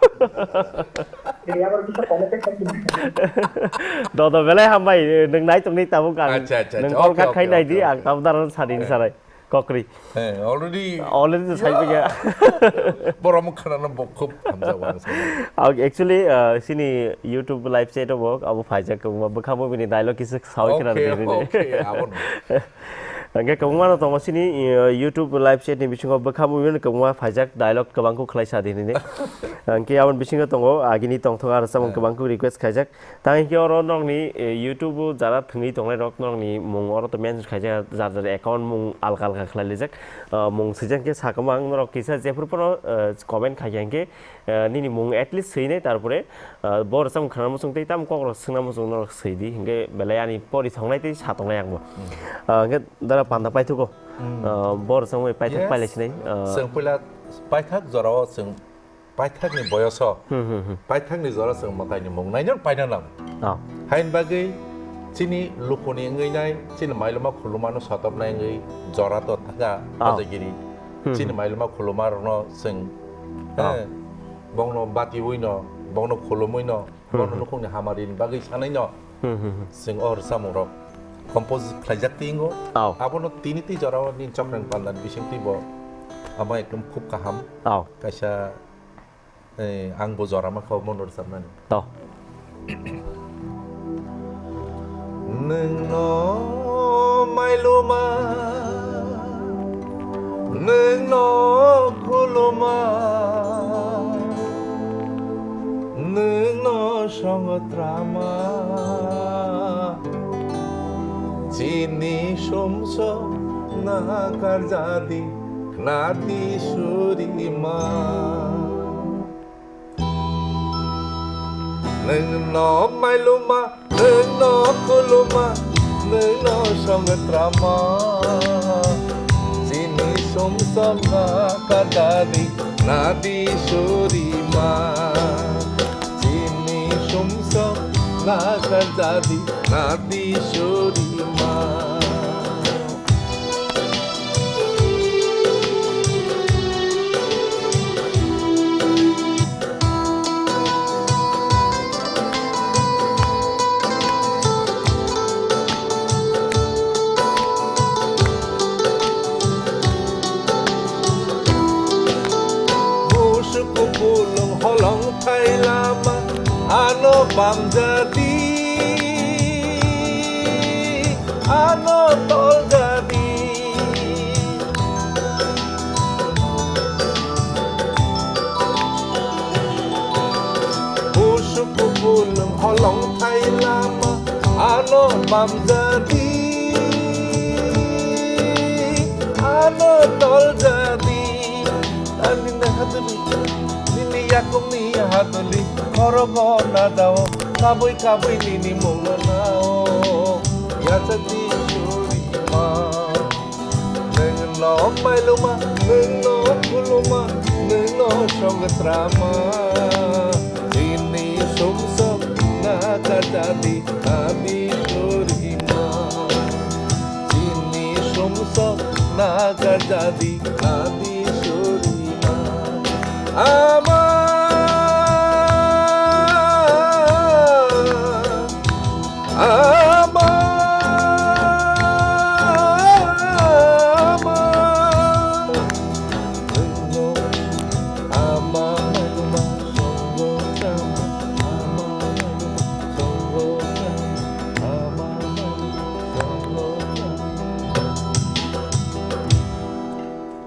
Dodo belai hambai, nwng nai tongni tabuk ang Acha, acha, nwng acha, call okay, cut khai okay, nai di, okay, ang okay. Tabuk daran sadi ni Eh. sarai. Kokri. Eh, already Already to sai pega. Borok khana no bo khub hamjak wang sa. Ang actually, uh, sini YouTube live chat o bo abo phaijak ko bwkha movie ni dialogue kisa sawi khana Okay, rwdi. Okay, abo no. Hingke kwbangma no tongo sini, eh, YouTube live chat ni bisingo bwkha movie no kwbangma phaijak dialogue kwbang kuk khlai sa di hinwi. Hingke aboni bisingo tongo agini tongthok aro samung kwbang kuk request khaijak. Tang hingke oro norokni, eh, YouTube o jara thwngwi tongnai rok norokni mung oro to mention khaijak, jar jar account mung alka alka khlai lijak. Ah, mung swijak khe sakoma ang norok kisa jephru phano, eh, comment khaikha hingke, eh, nini mung at least swinai, tarpore, eh, bo rwchapmung khna muchung tei tamo kok rok swngna muchung norok swi di, hingke belai ani pori thongnai tei sa tongnai ang bo. Hmm. Ah, hingke dara panda paithugo. Hmm. Ah, bo rwchapmung paithak Yes. pailai sinai, ah. Chwng puila paithak jorao chwng paithakni boyoso, Hmm, hmm, hmm. paithakni jora chwng mwtaini mung nainok paina nang. Ah. Hain bagwi chini lukuni wngwi nai, chini mailoma khulumano sotopnai wngwi jora to thanga Oh. bajagiri. Hmm, Chini hmm. mailoma khuluma rokno chwng, Oh. eh, bongno batiwi no, bongno khulumwi no, Hmm, bongno hmm. nukhungni hamarini bagwi sanai no. Hmm, hmm, hmm. Chwng o rwchapmung rok compose khlaijak twi wngo. Oh. Abono tini twi jorao ni choknang pandani bising twi bo amo ekdom khub kaham. Oh. Kaisa Eh, ang bo jora ma kha omo no rwchapnani. To. Nwngno mailuma, nwngno khuluma, nwngno songotrama, chini sumsok nakarjadi. Nadi surima. Nwngno mailuma, nwngno khuluma, nwngno songtrama. Chini sumsokna kadari nadi surima. Chini sumsokna kadari nadi surima. Busu kupulung holong thai lama ano bamjadi. Ano toljadi. Busu kubulung holong thai lama ano mamjadi. Ano toljadi. Ani nahaduli, nini yakungni haduli, korogo nadao, kabui kabui nini mungo nao, yachakni surima. Nwngno mailuma, nwngno khuluma, nwngno songtrama, nini sumsok nakajadi, nadi surima. Chini sumsok nakajadi nadi surima. Ama, ama, ama.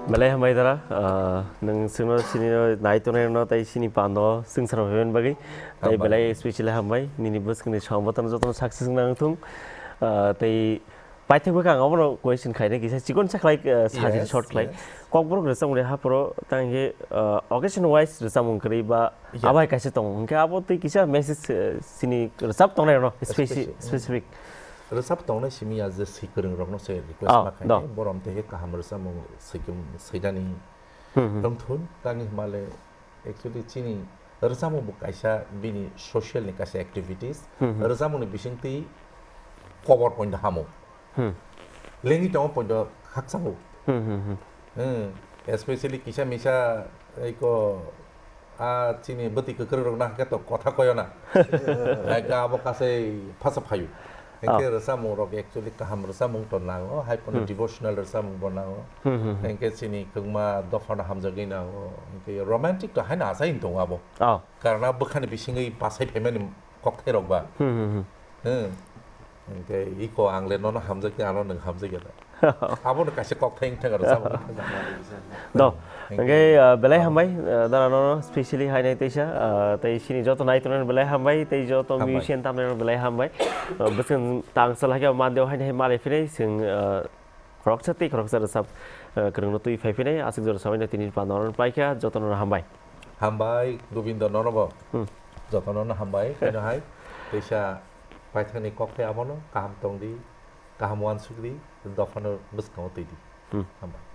Belai hambai dara, ah, nwng chwngno chini nai tongnai rokno tei chini pando chwngsano phaimani bagwi. Tei hambai. Belai specially hambai, nini bwskangni samung bwtano jotono success wngna wngthung. Ah, tei Paithak bwkha ang abono question khainai kisa chikon sa khlai, eh, sajini Yes, short khlai. Yes. Kokborok rwchapmung rwya haphoro tang khe, eh, occasion wise rwchapmung kwrwi ba Yes. abai kaisa tongo. Hwnkhe abo tei kisa message, eh, chini rwchap tongnai rokno speci-, Especially, mm. specific. Rwchap tongnai simi ya je swi kwrwng rokno se request Oh, ma khainai. Do. Borom tei khe kaham rwchapmung swi kwrwng swinani Hmm, hmm. wngthun tangni hwnba le Actually, chini rwchapmung bo kaisa bini social ni kaisa activities. Hmm, hmm. Rwchapmung ni bisingtwi kobor poito hamo. Hmm. Lengwi tongo poito khakchangbo. Hmm, hmm, hmm. Hmm. Especially kisa misa eko a chini bwtwi kwkrwi rok na khe to kotha koyo na. Hai ka abo kasai phasa phayu. Hingke Oh. rwchapmung rok actually kaham rwchapmung to nango, hai phano Hmm. devotional rwchapmung bo nango. Hmm, hmm, hmm. Hingke chini kwbangma dophano hamjagwi nango. Hingke romantic to haino achai tongo abo. Oh. Karna bwkhani bisingwi pasai phaimani kokthai rok ba. Hmm, hmm, hmm. Hmm. Hingke iko ang le nono hamjakya, ano nwng hamjakya da. Abono kaisa kokthai wngthang aro, sabo wngthang. Do, hingke, ah, belai hambai, ah, dara nono specially hainai teisa, ah, tei sini joto naitonani belai hambai, tei joto musician tamnai belai hambai. Ah, bwswng tang sal hakhe mande hainai malai phinai, chwng, ah, khoroksa tei khoroksa rwchap, ah, kwrwngno twi phai phinai, aswk jora samai no tini pano paikha, joto nono hambai. Hambai, Gobindo nono bo. Hmm. Joto nono hambai, khaino hai, teisa paithakni kokthai abono, kaham tongdi, kaham uansukdi, dophano bwskango twidi. Hmm. Hambai.